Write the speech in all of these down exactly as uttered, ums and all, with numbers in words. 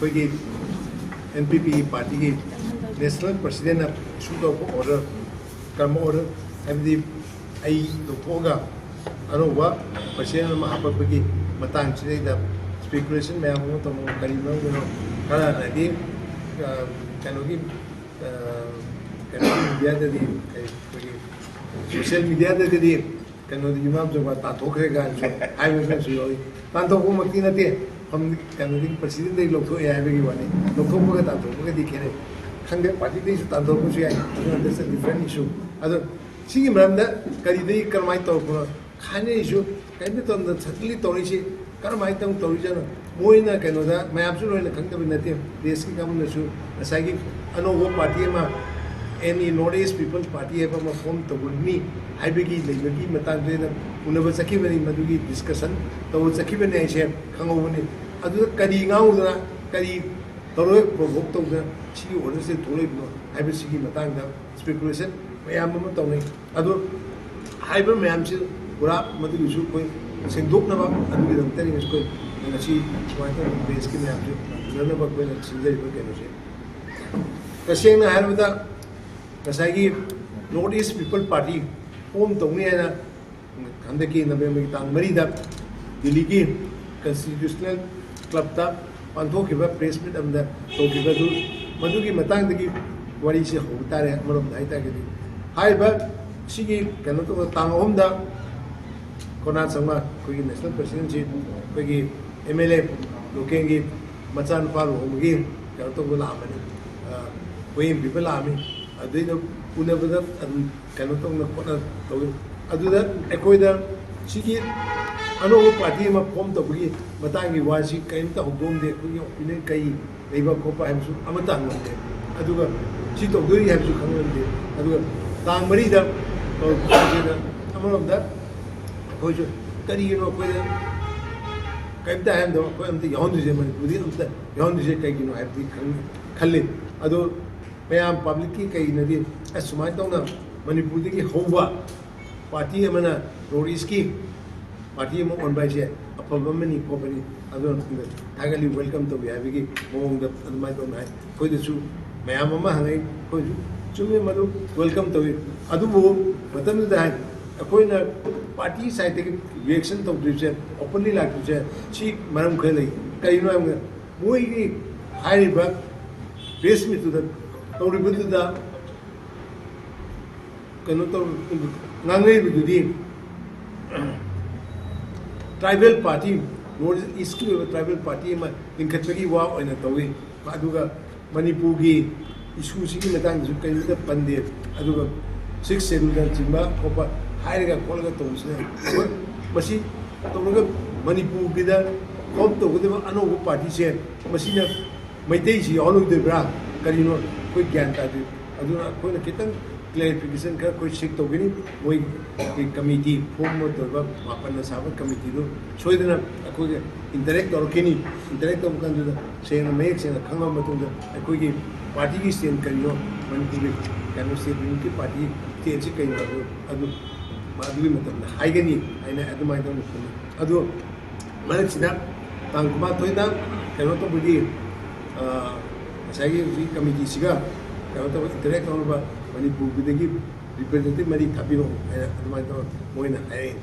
ꯑꯩꯈꯣꯏꯒꯤ N P ꯄꯤ ꯄꯥꯔꯇꯤꯒꯤ national ꯄ꯭ꯔꯁꯤꯗꯦꯟꯅ ꯏꯁꯨ ꯇꯧꯔꯛꯄ ꯑꯣꯔꯗꯔ, ꯀꯔꯝꯕ ꯑꯣꯔꯗꯔ ꯍꯥꯏꯕꯗꯤ, ꯑꯩ ꯂꯧꯊꯣꯛꯑꯒ ꯑꯅꯧꯕ ꯄ꯭ꯔꯁꯤꯗꯦꯟ ꯑꯃ ꯍꯥꯞꯄꯛꯄꯒꯤ ꯃꯇꯥꯡꯁꯤꯗꯩꯗ ꯏꯁꯄꯦꯀꯨꯂꯦꯁꯟ ꯃꯌꯥꯝ ꯑꯃ ꯇꯧꯅ, ꯀꯔꯤ ꯃꯔꯝꯒꯤꯅꯣ? ꯈꯔꯅꯗꯤ, ꯑ, ꯀꯩꯅꯣꯒꯤ, ꯑ, ꯀꯩꯅꯣꯒꯤ ꯃꯤꯗꯤꯌꯥꯗꯗꯤ, ꯑꯩꯈꯣꯏꯒꯤ ꯁꯣꯁꯤꯌꯦꯜ ꯃꯤꯗꯤꯌꯥꯗꯒꯗꯤ ꯀꯩꯅꯣꯗꯤ ꯌꯨꯝꯅꯥꯝ ꯆꯧꯕ ꯇꯥꯟꯊꯣꯛꯈ꯭ꯔꯦ ꯀꯥꯏꯅꯁꯨ ꯍꯥꯏꯕ ꯈꯔꯁꯨ ꯌꯥꯎꯏ꯫ ꯇꯥꯟꯊꯣꯛꯄꯃꯛꯇꯤ ꯅꯠꯇꯦ, ꯐꯝ-, ꯀꯩꯅꯣꯗꯒꯤ ꯄ꯭ꯔꯁꯤꯗꯦꯟꯗꯒꯤ ꯂꯧꯊꯣꯛꯑꯦ ꯍꯥꯏꯕꯒꯤ ꯋꯥꯅꯤ꯫ ꯂꯧꯊꯣꯛꯄꯒ ꯇꯥꯟꯊꯣꯛꯄꯒꯗꯤ ꯈꯦꯠꯅꯩ꯫ ꯈꯪꯗꯦ, ꯄꯥꯔꯇꯤꯗꯒꯤꯁꯨ ꯇꯥꯟꯊꯣꯛꯄꯁꯨ ꯌꯥꯏ, ꯑꯗꯨꯅ that's a different issue꯫ ꯑꯗꯣ ꯁꯤꯒꯤ ꯃꯔꯝꯗ ꯀꯔꯤꯗꯒꯤ ꯀꯔꯝꯍꯥꯏꯅ ꯇꯧꯔꯛꯄꯅꯣ ꯈꯥꯏꯅꯔꯤꯁꯨ ꯀꯔꯤꯝꯇ ꯇꯧꯗꯅ ꯁꯗꯟꯂꯤ ꯇꯧꯔꯛꯏꯁꯤ ꯀꯔꯝꯍꯥꯏꯅ ꯇꯧ-, ꯇꯧꯔꯤꯖꯥꯠꯅꯣ? ꯃꯣꯏꯅ ꯀꯩꯅꯣꯗ ꯃꯌꯥꯝꯁꯨ ꯂꯣꯏꯅ ꯈꯪꯗꯕ ꯅꯠꯇꯦ, ꯄ꯭ꯔꯦꯁꯀꯤ ꯀꯥꯡꯕꯨꯅꯁꯨ꯫ ꯉꯁꯥꯏꯒꯤ ꯑꯅꯧꯕ ꯄꯥꯔꯇꯤ ꯑꯃ, any North East People Party ꯍꯥꯏꯕ ꯑꯃ ꯐꯣꯝ ꯇꯧꯒꯅꯤ ꯍꯥꯏꯕꯒꯤ ꯂꯩꯕꯒꯤ ꯃꯇꯥꯡꯗ ꯑꯩꯅ ꯎꯅꯕ ꯆꯠꯈꯤꯕꯅꯤ, ꯃꯗꯨꯒꯤ ꯗꯤꯁꯀꯁꯟ ꯇꯧꯕ ꯆꯠꯈꯤꯕꯅꯤ ꯑꯩꯁꯦ ꯈꯪꯍꯧꯕꯅꯤ꯫ ꯑꯗꯨꯗ ꯀꯔꯤ ꯉꯥꯡꯉꯨꯗꯅ, ꯀꯔꯤ ꯇꯧꯔꯣꯏ ꯄ꯭ꯔꯣꯚꯣꯛ ꯇꯧꯗꯅ ꯁꯤꯒꯤ ꯑꯣꯔꯗꯔꯁꯦ ꯊꯣꯛꯂꯛꯏꯕꯅꯣ ꯍꯥꯏꯕꯁꯤꯒꯤ ꯃꯇꯥꯡꯗ ꯏꯁꯄꯦꯀꯨꯂꯦꯁꯟ ꯃꯌꯥꯝ ꯑꯃ ꯇꯧꯅꯩ꯫ ꯑꯗꯣ ꯍꯥꯏꯕ ꯃꯌꯥꯝꯁꯤ ꯄꯨꯔꯥ ꯃꯗꯨꯒꯤꯁꯨ ꯑꯩꯈꯣꯏ ꯁꯦꯡꯗꯣꯛꯅꯕ, ꯑꯗꯨꯒꯤꯗꯃꯛꯇꯅꯤ ꯑꯩꯈꯣꯏ ꯉꯁꯤ ꯁꯨꯃꯥꯏꯅ ꯇꯧꯗꯅ ꯄ꯭ꯔꯦꯁꯀꯤ ꯃꯌꯥꯝꯁꯦ ꯎꯅꯅꯕ ꯑꯩꯈꯣꯏꯅ ꯁꯤꯟꯖꯔꯤꯕ ꯀꯩꯅꯣꯁꯦ꯫ ꯇꯁꯦꯡꯅ ꯍꯥꯏꯔꯕꯗ ꯉꯁꯥꯏꯒꯤ North East People Party form ꯇꯧꯅꯤ ꯍꯥꯏꯅ ꯍꯟꯗꯛꯀꯤ ꯅꯕꯦꯝꯕꯔꯒꯤ ꯇꯥꯡ ꯃꯔꯤꯗ ꯗꯤꯜꯂꯤꯒꯤ ꯀꯟꯁꯇꯤꯇ꯭ꯌꯨꯁꯅꯦꯜ ꯀ꯭ꯂꯕꯇ ꯄꯥꯡꯊꯣꯛꯈꯤꯕ ꯄ꯭ꯔꯦꯁ ꯃꯤꯠ ꯑꯃꯗ ꯇꯧꯈꯤꯕ ꯑꯗꯨ, ꯃꯗꯨꯒꯤ ꯃꯇꯥꯡꯗꯒꯤ ꯋꯥꯔꯤꯁꯦ ꯍꯧꯕ ꯇꯥꯔꯦ꯫ ꯑꯃꯔꯣꯝꯗ ꯍꯥꯏꯇꯥꯔꯒꯗꯤ ꯍꯥꯏꯔꯤꯕ ꯁꯤꯒꯤ ꯀꯩꯅꯣ ꯇꯧꯕ ꯇꯥꯡ ꯑꯍꯨꯝꯗ ꯀꯣꯅꯥ ꯁꯪꯃ ꯑꯩꯈꯣꯏꯒꯤ ꯅꯦꯁꯅꯦꯜ ꯄ꯭ꯔꯁꯤꯗꯦꯟꯁꯤ ꯑꯩꯈꯣꯏꯒꯤ ꯑꯦꯝ ꯑꯦꯜ ꯑꯦ ꯂꯣꯀꯦꯜꯒꯤ ꯃꯆꯥꯅꯨꯄꯥ ꯂꯨꯍꯣꯡꯕꯒꯤ ꯀꯩꯅꯣ ꯇꯧꯕ ꯂꯥꯛꯑꯝꯕꯅꯤ, ꯑ, ꯄꯣꯌꯦꯡ ꯄꯤꯕ ꯂꯥꯛꯑꯝꯃꯤ꯫ ꯑꯗꯨꯏꯗ ꯎꯅꯕꯗ ꯑꯗꯨꯝ ꯀꯩꯅꯣ ꯇꯧꯅ ꯈꯣꯠꯅ ꯇꯧꯋꯤ꯫ ꯑꯗꯨꯗ ꯑꯩꯈꯣꯏꯗ ꯁꯤꯒꯤ ꯑꯅꯧꯕ ꯄꯥꯔꯇꯤ ꯑꯃ ꯐꯣꯝ ꯇꯧꯕꯒꯤ ꯃꯇꯥꯡꯒꯤ ꯋꯥꯁꯤ ꯀꯔꯤꯝꯇ ꯍꯧꯗꯣꯛꯑꯝꯗꯦ꯫ ꯑꯩꯈꯣꯏꯒꯤ ꯑꯣꯄꯤꯅꯤꯌꯟ ꯀꯔꯤ ꯂꯩꯕ ꯈꯣꯠꯄ ꯍꯥꯏꯕꯁꯨ ꯑꯃꯠꯇ ꯍꯪꯂꯝꯗꯦ꯫ ꯑꯗꯨꯒ ꯁꯤ ꯇꯧꯗꯣꯔꯤ ꯍꯥꯏꯕꯁꯨ ꯈꯪꯂꯝꯗꯦ꯫ ꯑꯗꯨꯒ ꯇꯥꯡ ꯃꯔꯤꯗ ꯇꯧꯔꯛꯄꯁꯤꯗ ꯑꯃꯔꯣꯝꯗ ꯑꯩꯈꯣꯏꯁꯨ ꯀꯔꯤꯒꯤꯅꯣ ꯑꯩꯈꯣꯏꯗ ꯀꯔꯤꯝꯇ ꯍꯥꯏꯔꯝꯗꯕ, ꯑꯩꯈꯣꯏ ꯑꯝꯇ ꯌꯥꯎꯍꯟꯗ꯭ꯔꯤꯁꯦ, ꯃꯅꯤꯄꯨꯔꯗꯤ ꯑꯝꯇ ꯌꯥꯎꯍꯟꯗ꯭ꯔꯤꯁꯦ ꯀꯩꯒꯤꯅꯣ ꯍꯥꯏꯕꯗꯤ ꯈꯪ-, ꯈꯜꯂꯤ꯫ ꯑꯗꯣ ꯃꯌꯥꯝ ꯄꯕ꯭ꯂꯤꯛꯀꯤ ꯀꯩꯅꯗꯤ, ꯑꯁ, ꯁꯨꯃꯥꯏꯅ ꯇꯧꯅ ꯃꯅꯤꯄꯨꯔꯗꯒꯤ ꯍꯧꯕ ꯄꯥꯔꯇꯤ ꯑꯃꯅ ꯅꯣꯔꯠ ꯏꯁꯀꯤ ꯄꯥꯔꯇꯤ ꯑꯃ ꯑꯣꯟꯕ ꯍꯥꯏꯁꯦ ꯑꯐꯕ ꯑꯃꯅꯤ ꯈꯣꯠꯄꯅꯤ, ꯑꯗꯨꯅ ꯃꯇꯨꯡꯗ ꯊꯥꯒꯠꯂꯤ, welcome ꯇꯧꯏ ꯍꯥꯏꯕꯒꯤ ꯃꯑꯣꯡꯗ ꯑꯗꯨꯃꯥꯏꯅ ꯇꯧꯅ ꯍꯥꯏ꯫ ꯑꯩꯈꯣꯏꯗꯁꯨ ꯃꯌꯥꯝ ꯑꯃ ꯍꯪꯉꯛꯏ, ꯑꯩꯈꯣꯏꯁꯨ ꯆꯨꯝꯃꯦ ꯃꯗꯨ, welcome ꯇꯧꯏ꯫ ꯑꯗꯨꯕꯨ ꯃꯇꯝꯗꯨꯗ ꯍꯥꯏ, ꯑꯩꯈꯣꯏꯅ ꯄꯥꯔꯇꯤ ꯁꯥꯏꯠꯇꯒꯤ ꯔꯤꯌꯦꯛꯁꯟ ꯇꯧꯗ꯭ꯔꯤꯕꯁꯦ, ꯑꯣꯄꯟꯂꯤ ꯂꯥꯛꯇ꯭ꯔꯤꯕꯁꯦ, ꯁꯤ ꯃꯔꯝ ꯈꯔ ꯂꯩ꯫ ꯀꯔꯤꯅꯣ ꯍꯥꯏꯕꯗ ꯃꯣꯏꯒꯤ ꯍꯥꯏꯔꯤꯕ ꯄ꯭ꯔꯦꯁ ꯃꯤꯠꯇꯨꯗ ꯇꯧꯔꯤꯕꯗꯨꯗ ꯀꯩꯅꯣ ꯇꯧ, ꯉꯥꯡꯅꯔꯤꯕꯗꯨꯗꯤ ꯇ꯭ꯔꯥꯏꯕꯦꯜ ꯄꯥꯔꯇꯤ, ꯅꯣꯔꯠ ꯏꯁꯀꯤ ꯑꯣꯏꯕ ꯇ꯭ꯔꯥꯏꯕꯦꯜ ꯄꯥꯔꯇꯤ ꯑꯃ ꯂꯤꯡꯈꯠꯄꯒꯤ ꯋꯥ ꯑꯣꯏꯅ ꯇꯧꯏ꯫ ꯑꯗꯨꯒ ꯃꯅꯤꯄꯨꯔꯒꯤ ꯏꯁꯨꯁꯤꯒꯤ ꯃꯇꯥꯡꯗꯁꯨ ꯀꯔꯤꯝꯇ ꯄꯟꯗꯦ꯫ ꯑꯗꯨꯒ ꯁꯤꯛꯁ ꯁꯦꯗꯨꯜꯅꯆꯤꯡꯕ ꯈꯣꯠꯄ ꯍꯥꯏꯔꯒ ꯈꯣꯠꯂꯒ ꯇꯧꯕꯁꯤꯅ ꯃꯁꯤ ꯇꯧꯔꯒ ꯃꯅꯤꯄꯨꯔꯒꯤꯗ ꯐꯣꯝ ꯇꯧꯒꯗꯕ ꯑꯅꯧꯕ ꯄꯥꯔꯇꯤꯁꯦ ꯃꯁꯤꯅ ꯃꯩꯇꯩꯁꯤ ꯌꯥꯎꯍꯜꯂꯣꯏꯗꯣꯏꯕ꯭ꯔꯥ, ꯀꯔꯤꯅꯣ ꯑꯩꯈꯣꯏ ꯒ꯭ꯌꯥꯟ ꯇꯥꯗꯦ꯫ ꯑꯗꯨꯅ ꯑꯩꯈꯣꯏꯅ ꯈꯤꯇꯪ ꯀ꯭ꯂꯦꯔꯤꯐꯤꯀꯦꯁꯟ ꯈꯔ ꯑꯩꯈꯣꯏ ꯁꯤꯛ ꯇꯧꯒꯅꯤ꯫ ꯃꯣꯏꯒꯤ ꯀꯃꯤꯇꯤ ꯐꯣꯝ ꯑꯃ ꯇꯧꯔꯤꯕ ꯃꯥꯄꯟꯅ ꯁꯥꯕ ꯀꯃꯤꯇꯤꯗꯨ ꯁꯣꯏꯗꯅ ꯑꯩꯈꯣꯏꯒ ꯏꯟꯇꯔꯦꯛ ꯇꯧꯔꯛꯈꯤꯅꯤ꯫ ꯏꯟꯇꯔꯦꯛ ꯇꯧꯕ ꯀꯥꯟꯗꯨꯗ ꯁꯦꯡꯅ ꯃꯌꯦꯛ ꯁꯦꯡꯅ ꯈꯪꯉꯕ ꯃꯇꯨꯡꯗ ꯑꯩꯈꯣꯏꯒꯤ ꯄꯥꯔꯇꯤꯒꯤ ꯁ꯭ꯇꯦꯟ ꯀꯔꯤꯅꯣ, ꯃꯅꯤꯄꯨꯔꯒꯤ ꯀꯩꯅꯣ ꯁ꯭ꯇꯦꯠ ꯌꯨꯅꯤꯠꯀꯤ ꯄꯥꯔꯇꯤ ꯁ꯭ꯇꯦꯠꯁꯤ ꯀꯩꯅꯣ ꯍꯥꯏꯕꯗꯣ ꯑꯗꯨ ꯑꯗꯨꯒꯤ ꯃꯇꯝꯗ ꯍꯥꯏꯒꯅꯤ ꯍꯥꯏꯅ ꯑꯗꯨꯃꯥꯏꯅ ꯇꯧꯅ ꯈꯜꯂꯤ꯫ ꯑꯗꯨ ꯃꯔꯛꯁꯤꯗ ꯇꯥꯡ ꯀꯨꯟꯃꯥꯊꯣꯏꯗ ꯀꯩꯅꯣ ꯇꯧꯕꯒꯤ, ꯑ, ꯉꯁꯥꯏꯒꯤ ꯍꯧꯖꯤꯛ ꯀꯃꯤꯇꯤꯁꯤꯒ ꯀꯩꯅꯣ ꯇꯧꯕ, ꯏꯟꯇꯔꯦꯛ ꯇꯧꯅꯕ ꯃꯅꯤꯄꯨꯔꯒꯤꯗꯒꯤ ꯔꯤꯄ꯭ꯔꯖꯦꯟꯇꯦꯇꯤꯚ ꯃꯔꯤ ꯊꯥꯕꯤꯔꯛꯑꯣ ꯍꯥꯏꯅ ꯑꯗꯨꯃꯥꯏꯅ ꯇꯧꯔ ꯃꯣꯏꯅ ꯍꯥꯏꯔꯛꯏ꯫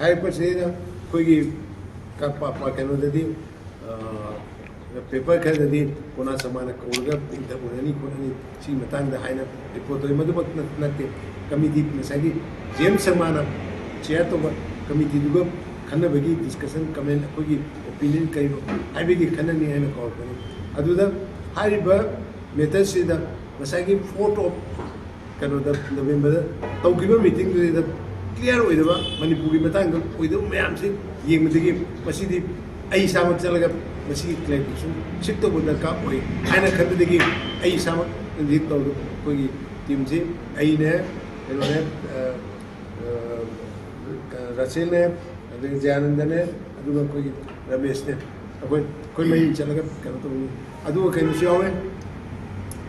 ꯍꯥꯏꯔꯛꯄꯁꯤꯗ ꯑꯩꯈꯣꯏꯒꯤ ꯀ-, ꯄ-, ꯄ-, ꯀꯩꯅꯣꯗꯗꯤ, ꯑ, ꯄꯦꯄꯔ ꯈꯔꯗꯗꯤ ꯀꯣꯅꯥ ꯆꯃꯥꯅ ꯀꯧꯔꯒ ꯏꯟꯇꯔꯚ꯭ꯌꯨ ꯎꯅꯅꯤ ꯈꯣꯠꯅꯅꯤ, ꯁꯤꯒꯤ ꯃꯇꯥꯡꯗ ꯍꯥꯏꯅ ꯔꯤꯄꯣꯔꯠ ꯇꯧꯏ꯫ ꯃꯗꯨꯃꯛ ꯅꯠ-, ꯅꯠꯇꯦ꯫ ꯀꯃꯤꯇꯤ ꯉꯁꯥꯏꯒꯤ ꯖꯦꯝꯁ ꯁꯔꯃꯥꯅ ꯆꯤꯌꯥꯔ ꯇꯧꯕ ꯀꯃꯤꯇꯤꯗꯨꯒ ꯈꯟꯅꯕꯒꯤ ꯗꯤꯁꯀꯁꯟ, ꯀꯃꯦꯟ, ꯑꯩꯈꯣꯏꯒꯤ ꯑꯣꯄꯤꯅꯤꯌꯟ ꯀꯔꯤꯅꯣ ꯍꯥꯏꯕꯒꯤ ꯈꯟꯅꯅꯤ ꯍꯥꯏꯅ ꯀꯧꯔꯛꯄꯅꯤ꯫ ꯑꯗꯨꯗ ꯍꯥꯏꯔꯤꯕ ꯃꯦꯇꯔꯁꯤꯗ ꯉꯁꯥꯏꯒꯤ ꯐꯣꯔꯠ ꯑꯣꯐ ꯀꯩꯅꯣꯗ, ꯅꯕꯦꯝꯕꯔꯗ ꯇꯧꯈꯤꯕ ꯃꯤꯇꯤꯡꯗꯨꯗ ꯀ꯭ꯂꯤꯌꯥꯔ ꯑꯣꯏꯗꯕ, ꯃꯅꯤꯄꯨꯔꯒꯤ ꯃꯇꯥꯡꯗ ꯑꯣꯏꯗꯕ ꯃꯌꯥꯝꯁꯤ ꯌꯦꯡꯕꯗꯒꯤ ꯃꯁꯤꯗꯤ ꯑꯩ ꯏꯁꯥꯃꯛ ꯆꯠꯂꯒ ꯃꯁꯤꯒꯤ ꯀ꯭ꯂꯦꯔꯤꯐꯤꯀꯦꯁꯟ ꯁꯤꯛ ꯇꯧꯕ ꯗꯔꯀꯥꯔ ꯑꯣꯏ ꯍꯥꯏꯅ ꯈꯟꯕꯗꯒꯤ ꯑꯩ ꯏꯁꯥꯃꯛ ꯂꯤꯗ ꯇꯧꯔꯒ ꯑꯩꯈꯣꯏꯒꯤ ꯇꯤꯝꯁꯤ ꯑꯩꯅꯦ, ꯀꯩꯅꯣꯅꯦ, ꯑ, ꯑ, ꯔꯥꯆꯦꯜꯅꯦ, ꯑꯗꯒꯤ ꯖꯌꯥꯅꯟꯗꯅꯦ, ꯑꯗꯨꯒ ꯑꯩꯈꯣꯏꯒꯤ ꯔꯃꯦꯁꯅꯦ, ꯑꯩꯈꯣꯏ, ꯑꯩꯈꯣꯏ ꯃꯔꯤ ꯆꯠꯂꯒ ꯀꯩꯅꯣ ꯇꯧꯕꯅꯤ꯫ ꯑꯗꯨꯒ ꯀꯩꯅꯣꯁꯨ ꯌꯥꯎꯋꯦ,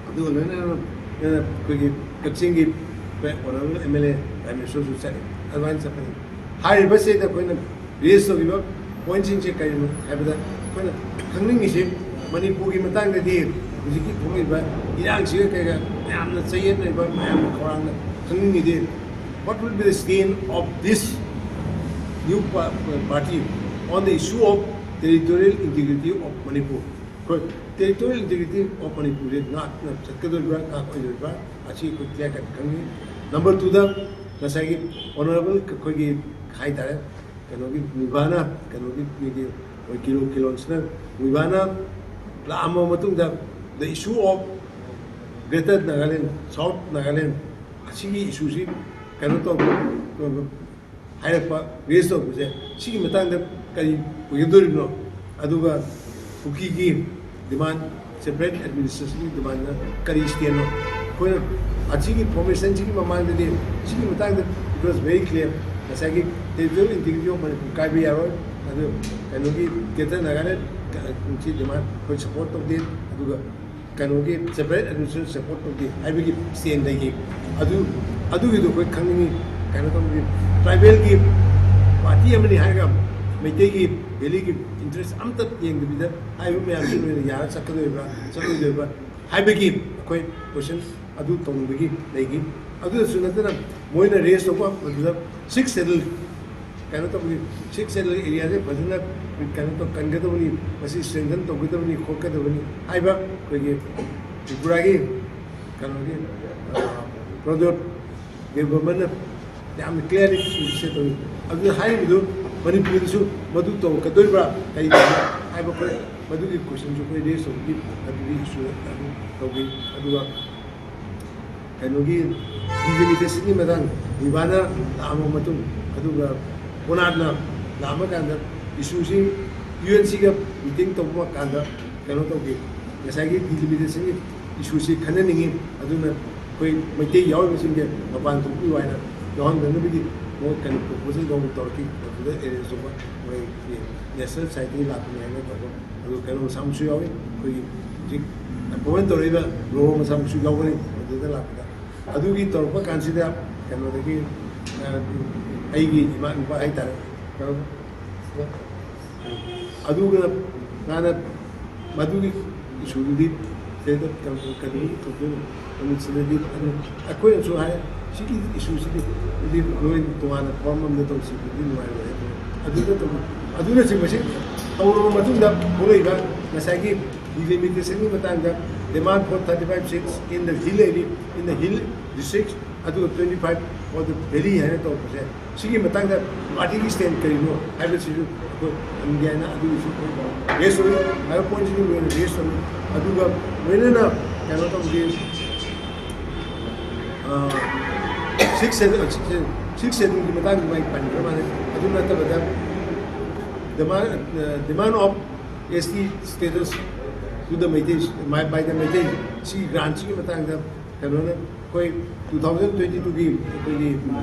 ꯑꯗꯨꯒ ꯂꯣꯏꯅꯅ ꯑꯩꯈꯣꯏꯒꯤ ꯀꯛꯆꯤꯡꯒꯤ ꯑꯩꯈꯣꯏ ꯑꯣꯅꯔꯦꯕꯜ ꯑꯦꯝ ꯑꯦꯜ ꯑꯦ ꯔꯥꯃꯦꯁꯣꯔꯁꯨ ꯆꯠꯂꯤ꯫ ꯑꯗꯨꯃꯥꯏꯅ ꯆꯠꯄꯅꯤ꯫ ꯍꯥꯏꯔꯤꯕꯁꯤꯗ ꯑꯩꯈꯣꯏꯅ ꯔꯦꯖ ꯇꯧꯔꯤꯕ ꯄꯣꯏꯟꯁꯤꯡꯁꯦ ꯀꯔꯤꯅꯣ ꯍꯥꯏꯕꯗ, ꯑꯩꯈꯣꯏꯅ ꯈꯪꯅꯤꯡꯉꯤꯁꯤ ꯃꯅꯤꯄꯨꯔꯒꯤ ꯃꯇꯥꯡꯗꯗꯤ ꯍꯧꯖꯤꯛꯀꯤ ꯊꯣꯛꯂꯤꯕ ꯏꯔꯥꯡꯁꯤꯒ ꯀꯩꯒ ꯌꯥꯝꯅ ꯆꯌꯦꯠꯅꯔꯤꯕ, ꯃꯌꯥꯝꯅ ꯈꯧꯔꯥꯡꯅ ꯈꯪꯅꯤꯡꯉꯤꯗꯤ, what will be the stand of this new pa- party on the issue of territorial integrity of Manipur? ꯑꯩꯈꯣꯏ territorial integrity of Manipur ꯁꯦ ꯉꯥꯛꯅ ꯆꯠꯀꯗꯧꯔꯤꯕ꯭ꯔꯥ, ꯉꯥꯛꯑꯣꯏꯗꯧꯔꯤꯕ꯭ꯔꯥ, ꯑꯁꯤ ꯑꯩꯈꯣꯏ clear cut ꯈꯪꯅꯤꯡꯉꯤ꯫ ꯅꯝꯕꯔ ꯇꯨꯗ, ꯉꯁꯥꯏꯒꯤ ꯑꯣꯅꯔꯦꯕꯜ ꯑꯩꯈꯣꯏꯒꯤ ꯍꯥꯏ ꯇꯥꯔꯦ, ꯀꯩꯅꯣꯒꯤ ꯃꯨꯏꯕꯥꯅ, ꯀꯩꯅꯣꯒꯤ ꯑꯩꯈꯣꯏꯒꯤ ꯀꯤꯂꯣ ꯀꯤꯂꯣꯟꯁꯤꯅ ꯃꯨꯏꯕꯥꯅ ꯂꯥꯛꯑꯝꯃꯕ ꯃꯇꯨꯡꯗ, the issue of Greater Nagaland, South Nagaland, ꯑꯁꯤꯒꯤ ꯏꯁꯨꯁꯤ ꯀꯩꯅꯣ ꯇꯧꯕ, ꯍꯥꯏꯔꯛꯄ, ꯔꯦꯁ ꯇꯧꯕꯁꯦ, ꯁꯤꯒꯤ ꯃꯇꯥꯡꯗ ꯀꯔꯤ ꯑꯣꯏꯒꯗꯧꯔꯤꯕꯅꯣ? ꯑꯗꯨꯒ ꯀꯨꯀꯤꯒꯤ ꯗꯤꯃꯥꯟ, ꯁꯦꯄꯔꯦꯠ ꯑꯦꯗꯃꯤꯅꯤꯁꯇ꯭ꯔꯦꯁꯟꯒꯤ ꯗꯤꯃꯥꯟꯗ ꯀꯔꯤ ꯁ꯭ꯇꯦꯟꯅꯣ? ꯑꯩꯈꯣꯏꯅ ꯑꯁꯤꯒꯤ ꯐꯣꯔꯃꯦꯁꯟꯁꯤꯒꯤ ꯃꯃꯥꯡꯗꯗꯤ ꯁꯤꯒꯤ ꯃꯇꯥꯡꯗ it was very clear, ꯉꯁꯥꯏꯒꯤ territorial integrity of Manipur ꯀꯥꯏꯕ ꯌꯥꯔꯣꯏ, ꯑꯗꯨ ꯀꯩꯅꯣꯒꯤ Greater Nagaland ꯁꯤ ꯗꯤꯃꯥꯟ ꯑꯩꯈꯣꯏ ꯁꯄꯣꯔꯠ ꯇꯧꯗꯦ, ꯑꯗꯨꯒ ꯀꯩꯅꯣꯒꯤ ꯁꯦꯄꯔꯦꯠ ꯑꯦꯗꯃꯤꯅꯤꯁꯇ꯭ꯔꯦꯁꯟ ꯁꯄꯣꯔꯠ ꯇꯧꯗꯦ ꯍꯥꯏꯕꯒꯤ ꯁ꯭ꯇꯦꯟ ꯂꯩꯈꯤ꯫ ꯑꯗꯨ, ꯑꯗꯨꯒꯤꯗꯣ ꯑꯩꯈꯣꯏ ꯈꯪꯅꯤꯡꯉꯤ꯫ ꯀꯩꯅꯣ ꯇꯧꯕꯒꯤ, ꯇ꯭ꯔꯥꯏꯕꯦꯜꯒꯤ ꯄꯥꯔꯇꯤ ꯑꯃꯅꯤ ꯍꯥꯏꯔꯒ ꯃꯩꯇꯩꯒꯤ ꯚꯦꯂꯤꯒꯤ ꯏꯟꯇꯔꯦꯁ ꯑꯝꯇ ꯌꯦꯡꯗꯕꯤꯗ ꯍꯥꯏꯔꯤꯕ ꯃꯌꯥꯝꯁꯤ ꯂꯣꯏꯅ ꯌꯥꯔ ꯆꯠꯀꯗꯣꯔꯤꯕ꯭ꯔꯥ, ꯆꯠꯂꯣꯏꯗꯣꯔꯤꯕ꯭ꯔꯥ ꯍꯥꯏꯕꯒꯤ ꯑꯩꯈꯣꯏ ꯀꯣꯏꯁꯟ ꯑꯗꯨ ꯇꯧꯅꯤꯡꯕꯒꯤ ꯂꯩꯈꯤ꯫ ꯑꯗꯨꯗꯁꯨ ꯅꯠꯇꯅ, ꯃꯣꯏꯅ ꯔꯦꯁ ꯇꯧꯕ ꯃꯗꯨꯗ ꯁꯤꯛꯁ ꯁꯦꯗꯨꯜ, ꯀꯩꯅꯣ ꯇꯧꯕꯒꯤ, ꯁꯤꯛꯁ ꯁꯦꯗꯨꯜ ꯑꯦꯔꯤꯌꯥꯁꯦ ꯐꯖꯅ ꯀꯩꯅꯣ ꯇꯧ, ꯀꯟꯒꯗꯕꯅꯤ, ꯃꯁꯤ ꯁ꯭ꯇꯔꯦꯡꯊꯟ ꯇꯧꯒꯗꯕꯅꯤ, ꯈꯣꯠꯀꯗꯕꯅꯤ ꯍꯥꯏꯕ ꯑꯩꯈꯣꯏꯒꯤ ꯇ꯭ꯔꯤꯄꯨꯔꯥꯒꯤ ꯀꯩꯅꯣꯒꯤ, ꯑ, ꯄ꯭ꯔꯗꯣꯠ ꯗꯦꯕꯕꯔꯃꯟꯅ ꯌꯥꯝꯅ ꯀ꯭ꯂꯤꯌꯥꯔꯂꯤ ꯁꯦ ꯇꯧꯏ꯫ ꯑꯗꯨꯅ ꯍꯥꯏꯔꯤꯕꯗꯨ ꯃꯅꯤꯄꯨꯔꯗꯁꯨ ꯃꯗꯨ ꯇꯧꯔꯛꯀꯗꯣꯔꯤꯕ꯭ꯔꯥ, ꯀꯔꯤ ꯇꯧꯕ ꯍꯥꯏꯕ ꯑꯩꯈꯣꯏ ꯃꯗꯨꯒꯤ ꯀꯣꯏꯁꯟꯁꯨ ꯑꯩꯈꯣꯏ ꯔꯦꯁ ꯇꯧꯕꯒꯤ ꯑꯗꯨꯒꯤ ꯏꯁꯨ ꯑꯗꯨ ꯇꯧꯒꯅꯤ꯫ ꯑꯗꯨꯒ ꯀꯩꯅꯣꯒꯤ ꯗꯤꯂꯤꯃꯤꯇꯦꯁꯟꯒꯤ ꯃꯇꯥꯡ, ꯃꯨꯏꯕꯥꯅ ꯂꯥꯛꯑꯕ ꯃꯇꯨꯡ, ꯑꯗꯨꯒ ꯀꯣꯅꯥꯠꯅ ꯂꯥꯛꯑꯕ ꯀꯥꯟꯗ ꯏꯁꯨꯁꯤ ꯌꯨ ꯑꯦꯟ ꯁꯤꯒ ꯃꯤꯇꯤꯡ ꯇꯧꯕ ꯀꯥꯟꯗ ꯀꯩꯅꯣ ꯇꯧꯒꯦ, ꯉꯁꯥꯏꯒꯤ ꯗꯤꯂꯤꯃꯤꯇꯦꯁꯟꯒꯤ ꯏꯁꯨꯁꯤ ꯈꯟꯅꯅꯤꯡꯉꯤ, ꯑꯗꯨꯅ ꯑꯩꯈꯣꯏ ꯃꯩꯇꯩ ꯌꯥꯎꯔꯤꯕꯁꯤꯡꯁꯦ ꯃꯄꯥꯟ ꯊꯣꯛꯄꯤꯌꯨ ꯍꯥꯏꯅ ꯌꯥꯎꯍꯟꯗꯅꯕꯒꯤ ꯃꯣꯏ ꯀꯩꯅꯣ ꯄ꯭ꯔꯣꯄꯣꯖꯦꯜ ꯂꯧꯕ ꯇꯧꯔꯛꯈꯤ꯫ ꯃꯗꯨꯗ ꯑꯦꯔꯦꯟꯖ ꯇꯧꯕ ꯃꯣꯏ ꯅꯦꯁꯅꯦꯜ ꯁꯣꯁꯥꯏꯇꯤ ꯂꯥꯛꯄꯅꯤ ꯍꯥꯏꯅ ꯇꯧꯕ, ꯑꯗꯨ ꯀꯩꯅꯣ ꯃꯆꯥ ꯃꯁꯨ ꯌꯥꯎꯏ꯫ ꯑꯩꯈꯣꯏꯒꯤ ꯍꯧꯖꯤꯛ ꯑꯦꯄꯣꯏꯟꯃꯦꯟ ꯇꯧꯔꯛꯏꯕ ꯔꯣ ꯃꯆꯥ ꯃꯁꯨ ꯌꯥꯎꯒꯅꯤ꯫ ꯃꯗꯨꯗ ꯂꯥꯛꯄꯗ ꯑꯗꯨꯒꯤ ꯇꯧꯔꯛꯄ ꯀꯥꯟꯁꯤꯗ ꯀꯩꯅꯣꯗꯒꯤ, ꯑ, ꯑꯩꯒꯤ ꯏꯃꯥ ꯏꯄꯥ ꯍꯥꯏꯇꯥꯔꯦ, ꯀꯩꯅꯣ, ꯑꯗꯨꯒ ꯃꯥꯅ ꯃꯗꯨꯒꯤ ꯏꯁꯨꯗꯨꯗꯤ ꯁꯤꯗꯩꯗ ꯀꯩꯅꯣ ꯀꯩꯅꯣꯒꯤ ꯊꯣꯛꯇꯣꯏꯅꯣ, ꯀꯃꯤꯠꯁꯤꯗꯗꯤ ꯑꯗꯨ ꯑꯩꯈꯣꯏꯅꯁꯨ ꯍꯥꯏ, ꯁꯤꯒꯤ ꯏꯁꯨꯁꯤꯗꯤ ꯍꯥꯏꯗꯤ ꯅꯣꯏ ꯇꯣꯉꯥꯟꯅ ꯐꯣꯔꯝ ꯑꯃꯗ ꯇꯧꯁꯤꯕꯗꯤ ꯅꯨꯡꯉꯥꯏꯔꯣꯏ ꯍꯥꯏꯗꯅ ꯑꯗꯨꯗ ꯇꯧ-, ꯑꯗꯨꯅꯆꯤꯡꯕꯁꯤ ꯇꯧꯔꯕ ꯃꯇꯨꯡꯗ ꯊꯣꯛꯂꯛꯏꯕ ꯉꯁꯥꯏꯒꯤ ꯗꯤꯂꯤꯃꯤꯇꯦꯁꯟꯒꯤ ꯃꯇꯥꯡꯗ, demand for thirty five seats in the hill area, in the hill districts, ꯑꯗꯨꯒ twenty five for the valley ꯍꯥꯏꯅ ꯇꯧꯔꯛꯄꯁꯦ, ꯁꯤꯒꯤ ꯃꯇꯥꯡꯗ ꯄꯥꯔꯇꯤꯒꯤ ꯁ꯭ꯇꯦꯟ ꯀꯔꯤꯅꯣ ꯍꯥꯏꯕꯁꯤꯁꯨ ꯑꯩꯈꯣꯏ ꯍꯪꯒꯦ ꯍꯥꯏꯅ ꯑꯗꯨꯒꯤꯁꯨ ꯑꯩꯈꯣꯏ ꯔꯦꯁ ꯇꯧꯏ ꯍꯥꯏꯕ ꯄꯣꯏꯟꯁꯤꯁꯨ ꯂꯣꯏꯅ ꯔꯦꯁ ꯇꯧꯏ꯫ ꯑꯗꯨꯒ ꯂꯣꯏꯅꯅ ꯀꯩꯅꯣ ꯇꯧꯕꯒꯤ ꯁꯤꯛꯁ ꯁꯤꯛꯁ ꯁꯦꯗꯨꯜꯒꯤ ꯃꯇꯥꯡꯗ ꯃꯥꯏ ꯄꯟꯈ꯭ꯔ ꯃꯥꯜꯂꯦ꯫ ꯑꯗꯨ ꯅꯠꯇꯕꯗ demand, demand of S T status to the Meitei, by the Meitei, ꯁꯤ ꯒ꯭ꯔꯥꯟꯁꯤꯒꯤ ꯃꯇꯥꯡꯗ ꯀꯩꯅꯣꯅ ꯑꯩꯈꯣꯏ two thousand twenty twoꯒꯤ ꯑꯩꯈꯣꯏꯒꯤ